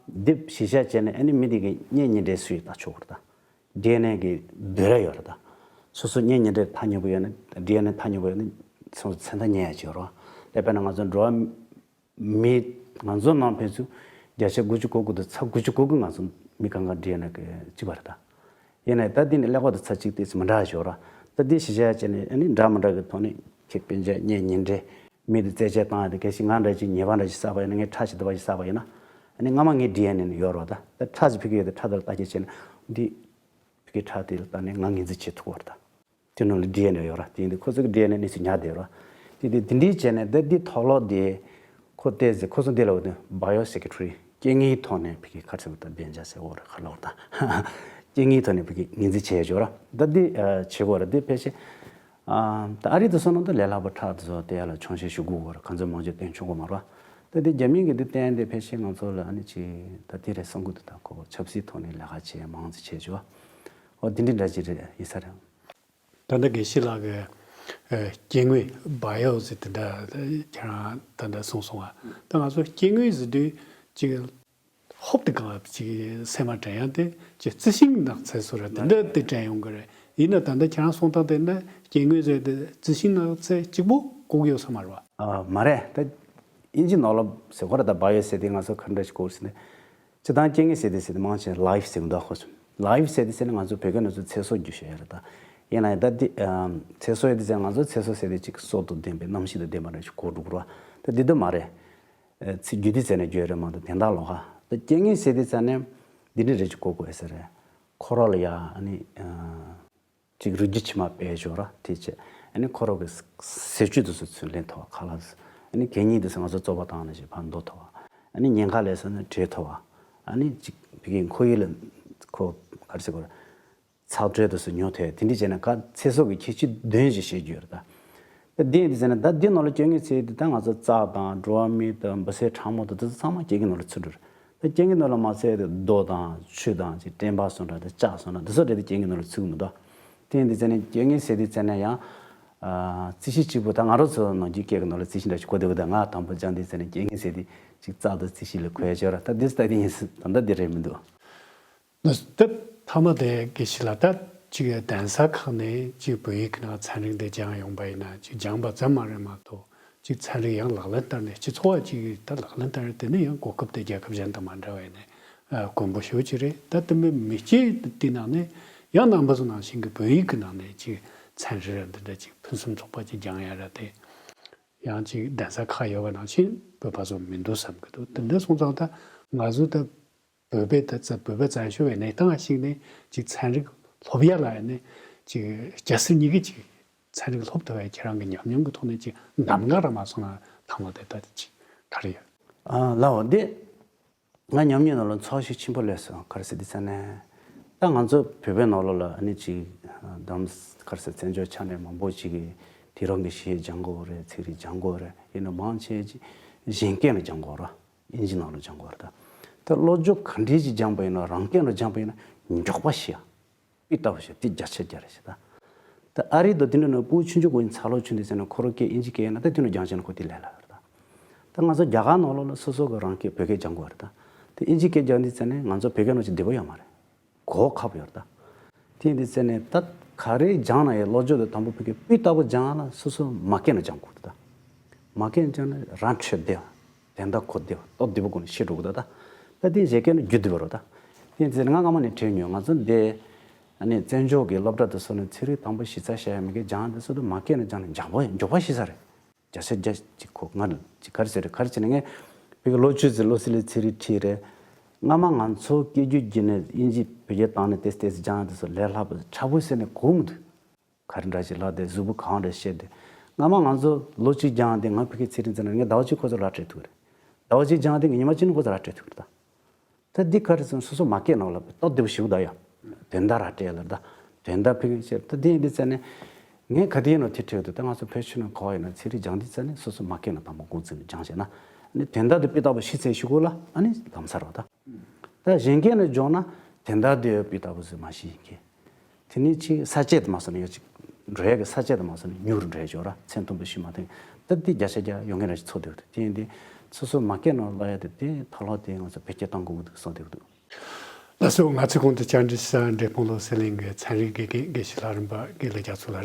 འདི་གཞི་བཞག་བྱས་ནས་ཨ་ནི་མི་དེ་གི་གཉེན་ཉེ་འབྲེལ་སུ་ཡིན་ད་ཆོག་གི་རེད་ད། ཌི་ཨེན་ཨེ་གི་འབོད་ར་ཡོད་རེད་ད། སོ་སོ་གཉེན་ཉེ་འབྲེལ་ཐག་ཉེ་པོ་ཡོད་ན་ཌི་ཨེན་ཨེ་ཐག་ཉེ་པོ་ཡོད་ན་སོ་སོ་མཚན་རྟགས་རྙེད་ཡ་ཅིག་ཡོད་རེད་བ། དེ་དཔེར་ན་ང་ཚོ་འགྲོ་བ་མི་ང་ཚོ་ནང་ཕན་ཚུན་བརྒྱ་ཆ་དགུ་བཅུ་གོ་དགུ་དང་ཚ་དགུ་བཅུ་གོ་དགུ་ང་ཚོ་མི་གང་ག་ཌི་ཨེན་ཨེ་གི་གཅིག་པ་རེད་ད། ཡིན་ནའི་ད་འདི་ནི་ཀླད་ཀོར་དང་ཚ་གཅིག་ཏོག་ཙམ་མི་འདྲ་ཞིག་ཡོད་ར། ད་འདི་གཞི་བཞག་བྱས་ནས་ཨ་ནི་འདྲ་མི་འདྲ་གི་ཐོག་ནས་ཁྱེད་སྤུན་མཆེད་གཉེན་ཉེ་འབྲེལ་མི་དེ་རྩད་ཆོད་བཏང་ཡ་དེ་གལ་སྲིད་ང་འདྲ་ཅིག་ཉེས་པ་འདྲ་ཞིག་བསགས་པ་ཡིན་ན་ངས་ཁྲག་ཞིག་འདི་པ་ཞིག་བསགས་པ་ཡིན་ན་ཨ་ནི་སྔ་མ་ངའི་ཌི་ཨེན་ཨེ་ནི་ཡོད་ར། ད་ད་ཁྲག་ཞིག་ཕ་གི་ཡོད་དེ་ཁྲག་དེ་ལ་བརྟག་དཔྱད་བྱས་ནས་འདི་ཕ་གི་ཁྲག་དེ་ལ་བལྟས་ནས་ང་ངོས་འཛིན་བྱེད་ཐུབ་པ་རེད་ད། དེ་ནང་ལ་ཌི་ཨེན་ཨེ་ཡོད་ར། དེ་ཡིན་དུས་ཁོ་ཚོ་གི་ཌི་ཨེན་ཨེ་གནས་ཚུལ་ཉར་བསྡད་ཡོད་ར། དེ་དེ་དེ་འདྲའི་བྱས་ནས་ད་འདི་ཐོག་ལོག་དེ་ཁོ་བལྟས་ཚེ་ཁོ་ཚོ་འདི་ལ་འོ་དེ་བ་ཡོ་སེ་ཀེ་ཊི་རི་རྐྱེན་ངན་ཐོག་ནས་ཕ་གི་ཁ་ཚིག་ད་བདེ་འཇགས་ཟེར་འོ་ར་ཁ་ལོག་ད་རྐྱེན་ངན་ཐོག་ནས་ཕ་གི་ངོས་འཛིན་བྱས་ཡོད་ར། ད་འདི་བྱེད་དགོས་ར། འདི་ཕལ་ཆེར་ད་ཨ་རི་དུ་སོང་ན་ད་ལས་སླ་པོ་ཁྲག་དུ་སོང་དེ་ཡ་ལ་ཆུང་ཤོས་ཞུ་དགོས་ར། གང་ཚོད་མང་ཆེ་བསྟན་ཆོག་གོ་མ་ར། ད་འདི་རྒྱ་མིང་གི་འདི་བསྟན་དེ་ཕལ་ཆེར་ང་ཚོ་ལ་ཨ་ནི་ཅི་ད་དེ་རེད་བསམ་གི་འདུག། ད་ཁོ་ཆབ་སྲིད་ཐོག་ནས་ལས་ཀ་བྱས་མང་ཙམ་བྱས་བྱུང་བ། འོ་དེ་འདྲའི་འདྲ་ཅིག་རེད་ཡིན་ས་རེད། ད་ལྟ་དགེ་བཤེས་ལགས་ཀྱི་ཨ་སྐྱེ་དངོས་བ་ཡོ་ཟེར་དེ་འདྲ་ཁྱེད་རང་ད་ལྟ་གསུངས་སོང་བ། ད་ང་ཚོ་སྐྱེ་དངོས་ཟེར་དུས་ཅིག་ཧོབ་ཏེ་གང་ཅིག་སེམས་མ་དྲན་ཡང་དེ་ཅིག་རྩི་ཤིང་ནགས་ཚལ་སོགས་ར་དེ་འདྲ་དེ་དྲན་ཡོང་གི་རེད། ཡིན་ན་ད་ལྟ་ཁྱེད་རང་གསུང་སྟངས་དེ་ནི་སྐྱེ་དངོས་ཟེར་དེ་རྩི་ཤིང་ནགས་ཚལ་གཅིག་པོ་གོ་གི་ཡོད་ས་མ་རེད་བ། ཨ་མ་རེད། ད་ཨིན་ཇི་ནང་ལོགས་ཟེར་གོ་ར། ད་བ་ཡོ་ཟེར་དེ་ང་ཚོ་ག་འདྲ་ཞིག་གོ་ཟེར་ནས། སྤྱིར་བཏང་སྐྱེ་དངོས་ཟེར་དུས་ཟེར་དུས་མང་ཆེ་ལའིབ་ཟེར་གི་འདུག་ཁོ་ཚོས། ལའིབ་ཟེར་དུས་ཟེར་ན་ང་ཚོ་བོད་སྐད་ནང་ཚོ་ཚེ་སྲོག་རྒྱུ་ཞིག་ཡོད་རེད་ད། ཡིན་ན་ཡང་ད་འདི་ཨམ་ཚེ་སྲོག་ཡོད་དུས་ཟེར་ན་ང་ཚོ་ཚེ་སྲོག་ཟེར་དུས་ཅིག་སྲོག་དང་ལྡན་པའི་རྣམ་ཤེས་དང་ལྡན་པ་འདྲ་ཞིག་གོ་འགྲོ་གི་རེད་བ། ད་འདི་འདི་མ་རེད། ཨ་ཚིག་རྒྱུད་འདི་ཟེར་ན་རྒྱུད་རེད་མ་གཏོགས་དོན་དག་ལོགས་ཀ། ད་སྐྱེ་དངོས་ཟེར་དུས་ཟེར་ན་འདི་འདྲ་རེ་ཅིག་གོ་དགོས་ཟེར་རེད། ཁོ་རང་ལ་ཡ་ཨ་ནི་ཨ། ཅིག་རུས་རྒྱུད་ཕྱི་མ་སྦས་འཇོག་ར་དེ་བྱས། ཨ་ནི་ཁོ་རང་གི་ཟས་བཅུད་དེ་ཚོ་ཚུར་ལེན་ཐུབ་པ་ཁ་ལག་ཟ། ཨ་ནི་གད་སྙིགས་དེ་ཚོ་ང་ཚོ་བཙོག་པ་བཏང་ནས་ཞིག་ཕར་འདུ་ཐུབ་པ། ཨ་ནི་ཉེན་ཁ་ལས་སོང་ན་བྲོས་ཐུབ་པ། ཨ་ནི་ཅིག་ཕ་གིའི་ཁོར་ཡུག་ལ་ཁོ་ག་རེ་ཟེར་དགོས་རེད། ཚགས་དྲོད་དེ་ཚོ་ཉོ་ཐུབ་དེ་འདྲ་བྱས་ན་ག་ཚེ་སྲོག་གི་ཁྱད་ཆོས་ལྡན་ཞིག་བཤད་རྒྱུ་ཡོད་རེད་ད། ད་འདི་ཡིན་དུས་ཟེར་ན་ད་འདི་ནང་ལ་སྐྱེ་དངོས་ཟེར་དུས་ད་ང་ཚོ་རྩྭ་དང་འགྲོ་བ་མི་དང་འབུ་སྲིན་ཕྲ་མོ་དང་དེ་ཚོ་ཚང་མ་སྐྱེ་དངོས་ནང་ལ་ཚུད་འགྲོ་རེད། ད་སྐྱེ་དངོས་ནང་ལ་མ་ཚད་དེ་རྡོ་དང་ཆུ་དང་ཅིག་སྤྲིན་པ་སོང་འདྲ་དང་ལྕགས་སོང་འདྲ་དེ་ཚོ་རེད་དེ་སྐྱེ་དངོས་ནང་ལ་ཚུད་གི་མི་འདུག། དེ་ཡིན་དུས་ཟེར་ན་སྐྱེ་དངོས་ཟེར་དུས་ཟེར་ན་ཡང་ཨ་རྩི་ཤིང་གཅིག་པུ་ད་ང་རང་ཚོ་ནང་རྒྱུད་སྐད་ཀྱི་ནང་ལ་རྩི་ཤིང་འདྲ་ཞིག་གོ་བདེ་བོ་ད་ང་དང་པོ་སྦྱངས་དུས་ཟེར་ན་སྐྱེ་དངོས་ཟེར་དུས་ཅིག་རྩྭ་དང་རྩི་ཤིང་ལ་གོ་ཡ་བྱས་ར། ད་འདི་ལྟ་དེ་ཡིན་སྲིད་ད་ལྟ་འདི་རེད་མི་འདུག། ནི་དེ་མཐའ་མ་དེ་དགེ་བཤེས་ལགས་ད་ཅིག་གདན་ས་ཁག་ནས་ཅིག་བོད་ཡིག་གི་ནང་ཚན་རིག་འདི་སྦྱངས་ཡོང་པ་ཡིན་ན་ཅིག་སྦྱངས་པ་ཙམ་མ་རེད་མ་གཏོགས་ཅིག་ཚན་རིག་ཡང་ལག་ལེན་བསྟར་ནས་སྤྱི་ཚོགས་བ་ཅིག་ད་ལག་ལེན་བསྟར་དེ་ནི་ཡང་གོ་སྐབས་དེ་རྒྱལ་ཁབ་གཞན་དང་མ་འདྲ་བ་ཡིན་ནས་དཀོན་པོ་ཞེ་པོ་ཅིག་རེད། ད་དེ་མིན་མི་སྐྱེ་དེ་ནང་ནས་ཡང་རྣམ་པ་ཚོ་ནང་བཞིན་གྱི་བོད་ཡིག་གི་ནང་ནས་ཅིག་ཚན་རིག་ར་འདི་འདྲ་ཅིག་ཕུན་སུམ་ཚོགས་པ་ཅིག་སྦྱང་ཡ་ར་དེ་ཡང་ཅིག་གདན་ས་ཁག་ཡོད་པ་ནང་བཞིན་བོད་པ་ཚོ་མི་འདུག་བསམ་གི་འདུག། དེ་འདྲ་སོང་ཙང་ད་ང་ཚོ་ད་བོད་པའི་ད་བོད་པའི་བཙན་བྱོལ་བའི་གནས་སྟངས་ཤིག་ནས་ཅིག་ཚན་རིག་སློབ་ཡ་ལ་ཡ་ནས་ཅིག་སྐྱ་སེར་གཉིས་ཀྱིས་ཅིག་ཚན་རིག་སློབ་ཐུབ་པའི་ཁྱེད་རང་གི་ཉམས་མྱོང་གི་ཐོག་ནས་ཅིག་གདམ་ག་ར་མ་སོང་ན་ཐང་ལ་དེ་ད་ཅིག་ག་རེ་ཡོད། ཨ་ལའོ་འདི་ང་ཉམས་མྱོང་ནང་ལ་ཚོར་ཤུགས་ཆེན་པོ་སླེབས་སོང་། ག་རེ་ཟེར་དུས་ཙ་ན་ད་ང་ཚོ་བོད་པའི་ནང་ལོགས་ལ་ཨ་ནི་ཅིག་གདམ་ག་རེ་ཟེར་བཙན་བྱོལ་ཆ་ནས་མང་པོ་ཅིག་གིས་དེང་རབས་ཀྱི་གཞས་སྦྱང་དགོས་རེད། ཚན་རིག་སྦྱང་དགོས་རེད། ཡིན་ན་མང་ཆེ་ཅིག་གཞན་སྐད་ལ་སྦྱང་དགོས་རེད། ཨིན་ཇི་ནང་ལ་སྦྱང་དགོས་རེད་ད། ད་བློ་སྦྱོང་ག་འདྲས་ཅིག་སྦྱངས་པ་ཡིན་ན་རང་སྐད་ལ་སྦྱངས་པ་ཡིན་ན་མགྱོགས་པ་ཤེས་ཡ། པི་ལྟ་བུ་ཞིག་དེ་བརྒྱ་ཆ་བརྒྱ་རེད་ཤག་ད། ད་ཨ་རི་དང་དེ་འདྲ་ནང་ཕྲུ་གུ་ཆུང་ཆུང་གི་འཚར་ལོངས་བྱུང་དུས་ཙ་ན་ཁོ་རང་སྐད་དབྱིན་ཇི་སྐད་ཡིན་ན་ད་དེ་ནང་སྦྱང་བྱས་ན་ཁོ་དེ་ལས་སླ་བ་རེད་ད། ད་ང་ཚོ་རྒྱ་གར་ནང་ལོགས་ལ་སོ་སོ་གི་རང་སྐད་བོད་སྐད་སྦྱང་དགོས་རེད་ད། དེ་དབྱིན་ཇི་སྐད་སྦྱང་དུས་ཙ་ན་ང་ཚོ་བོད་སྐད་ནང་ཅིག་བདེ་པོ་ཡོད་མ་རེད། གོ་ཁག་པོ་ཡོད་རེད་ད། དེ་ཡིན་དུས་ཙ་ན་ད་ག་རེ་སྦྱང་ན་ཡང་བློ་སྦྱོང་དེ་དང་པོ་བོད་སྐད་སྤུས་དག་པོ་སྦྱང་ན་སོ་སོ་མ་སྐད་ནང་སྦྱང་དགོས་རེད་ད། མ་སྐད་ནང་སྦྱང་ན་རང་འཕྲོད་བདེ་བ། དོན་དག་གོ་བདེ་བ། རྟོགས་བདེ་པོ་སྒོ་ནས་ཤེས་འགྲོ་གི་འདུག་ད། ད་དེ་བཞད་གད་ནི་རྒྱུ་བདེ་བོ་རེད་ད། དེ་ཚེ་ང་སྔ་མ་ནས་དྲན་མྱོང་། ང་ཚོ་འདི་ཨ་ནི་བཙན་བྱོལ་གྱི་སློབ་གྲྭ་དུ་སོང་ནས་ཚན་རིག་དང་པོ་གཞི་རྩ་བྱ་ཡ་མི་དགེ་སྦྱང་དེ་ཚོ་དུ་མ་སྐད་ནས་སྦྱང་ནས་མགྱོགས་པོ་མགྱོགས་པོ་ཤེས་ས་རེད། བརྒྱ་ཆ་བརྒྱ་ཅིག་གོ་ང་ཅིག་ག་རེ་ཟེར་རེད། ག་རེ་བྱས་ནས་ངས་བོད་ཀྱི་ལོ་བཅུ་ཙམ་བློ་གསལ་གླིང་ཚན་རིག་ཁྲིད་རེད། སྔ་མ་ང་ཚོ་སྐད་སྒྱུར་བགྱིས་ནས་དབྱིན་ཇི་བོད་སྐད་བཏང་ནས་ཏེས་ཏེས་སྦྱང་དེ་ཚོ་ལས་སླ་པོ་ཕྲ་པོ་ཟེར་ནས་གོ་མི་འདུག་ག་རེ་འདྲ་ཞིག་ལབ་དེ་གཟུགས་པོ་གང་འདྲ་བཤད་དེ། སྔ་མ་ང་ཚོ་ལོ་གཅིག་སྦྱངས་དེ་ང་ཕ་གི་ཚེ་རིང་ཚེ་ན་ངས་ཟླ་བ་གཅིག་ཁོ་ཚོ་ར་སྤྲད་ཐུབ་རེད། ཟླ་བ་གཅིག་སྦྱངས་དེ་ངས་ཉི་མ་གཅིག་ནས་ཁོ་ཚོ་ར་སྤྲད་ཐུབ་རེད་ད། ད་འདི་ག་རེ་ཟེར་ན་སོ་སོ་མ་སྐད་ནང་ལ་སྟབས་བདེ་པོ་ཞིག་ད་ཡ། དོན་དག་ར་སྤྲད་ལ་ད། དོན་དག་ཕ་གི་བཤད་ད་འདི་ཡིན་དུས་ཙ་ནས། ངས་ག་དེ་ཡིན་ནོ་དེ་འཕྲོད་དུ་ད་ང་ཚོ་བོད་ཕྱི་ནང་ག་བ་ཡིན་ན་ཚེ་རིང་སྦྱངས་དུས་ཙ་ནས་སོ་སོ་མ་སྐད་ནང་དང་པོ་འགོ་འཛིན་ནས་སྦྱངས་བྱས་ན། ཨ་ནི་དོན་དག་དེ་སྤུས་དག་པོ་ཤེས་ཚར་ཞུ་གོ་ལ་ཨ་ནི་ལམ་སང་རོ་ད། ད་གཞན་སྐད་ནས་སྦྱོང་ན་དོན་དག་དེ་སྤུས་དག་པོ་ཟིག་མ་ཤེས་ཡིན་གི། དེ་ནས་ཅིག་ས་བཅད་དུ་མ་སོང་ན་ཡོད་ཅིག་འགྲོ་ཡ་གི་ས་བཅད་དུ་མ་སོང་ན་ཉུང་རུ་འགྲོ་ཡ་ཅིག་ཡོད་ར། ཚན་མཐོན་པོ་ཤེས་མ་ཐུབ་ད་དེ་བརྒྱ་ཆ་བརྒྱ་ཡོང་གི་ར་ཅིག་ཚོར་བསྡད་འདུག་དེ་ཡིན་དུས་སོ་སོ་མ་སྐད་ནང་ལབ་ཡ་དེ་དེ་ཐ་ལོ་དེ་ང་ཚོ་བེད་སྤྱོད་གཏོང་དགོས་འདུག་བསམ་བསྡད་འདུག་ལགས་སོ། ང་ཚོའི་གོང་དུ་བཅར་འདྲི་ཞུ་ས་འབྲས་སྤུངས་བློ་གསལ་གླིང་གི་ཚན་རིག་དགེ་རྒན་དགེ་བཤེས་ལྷ་རམས་པ་དགེ་ལེགས་རྒྱ་མཚོ་ལགས་རེད།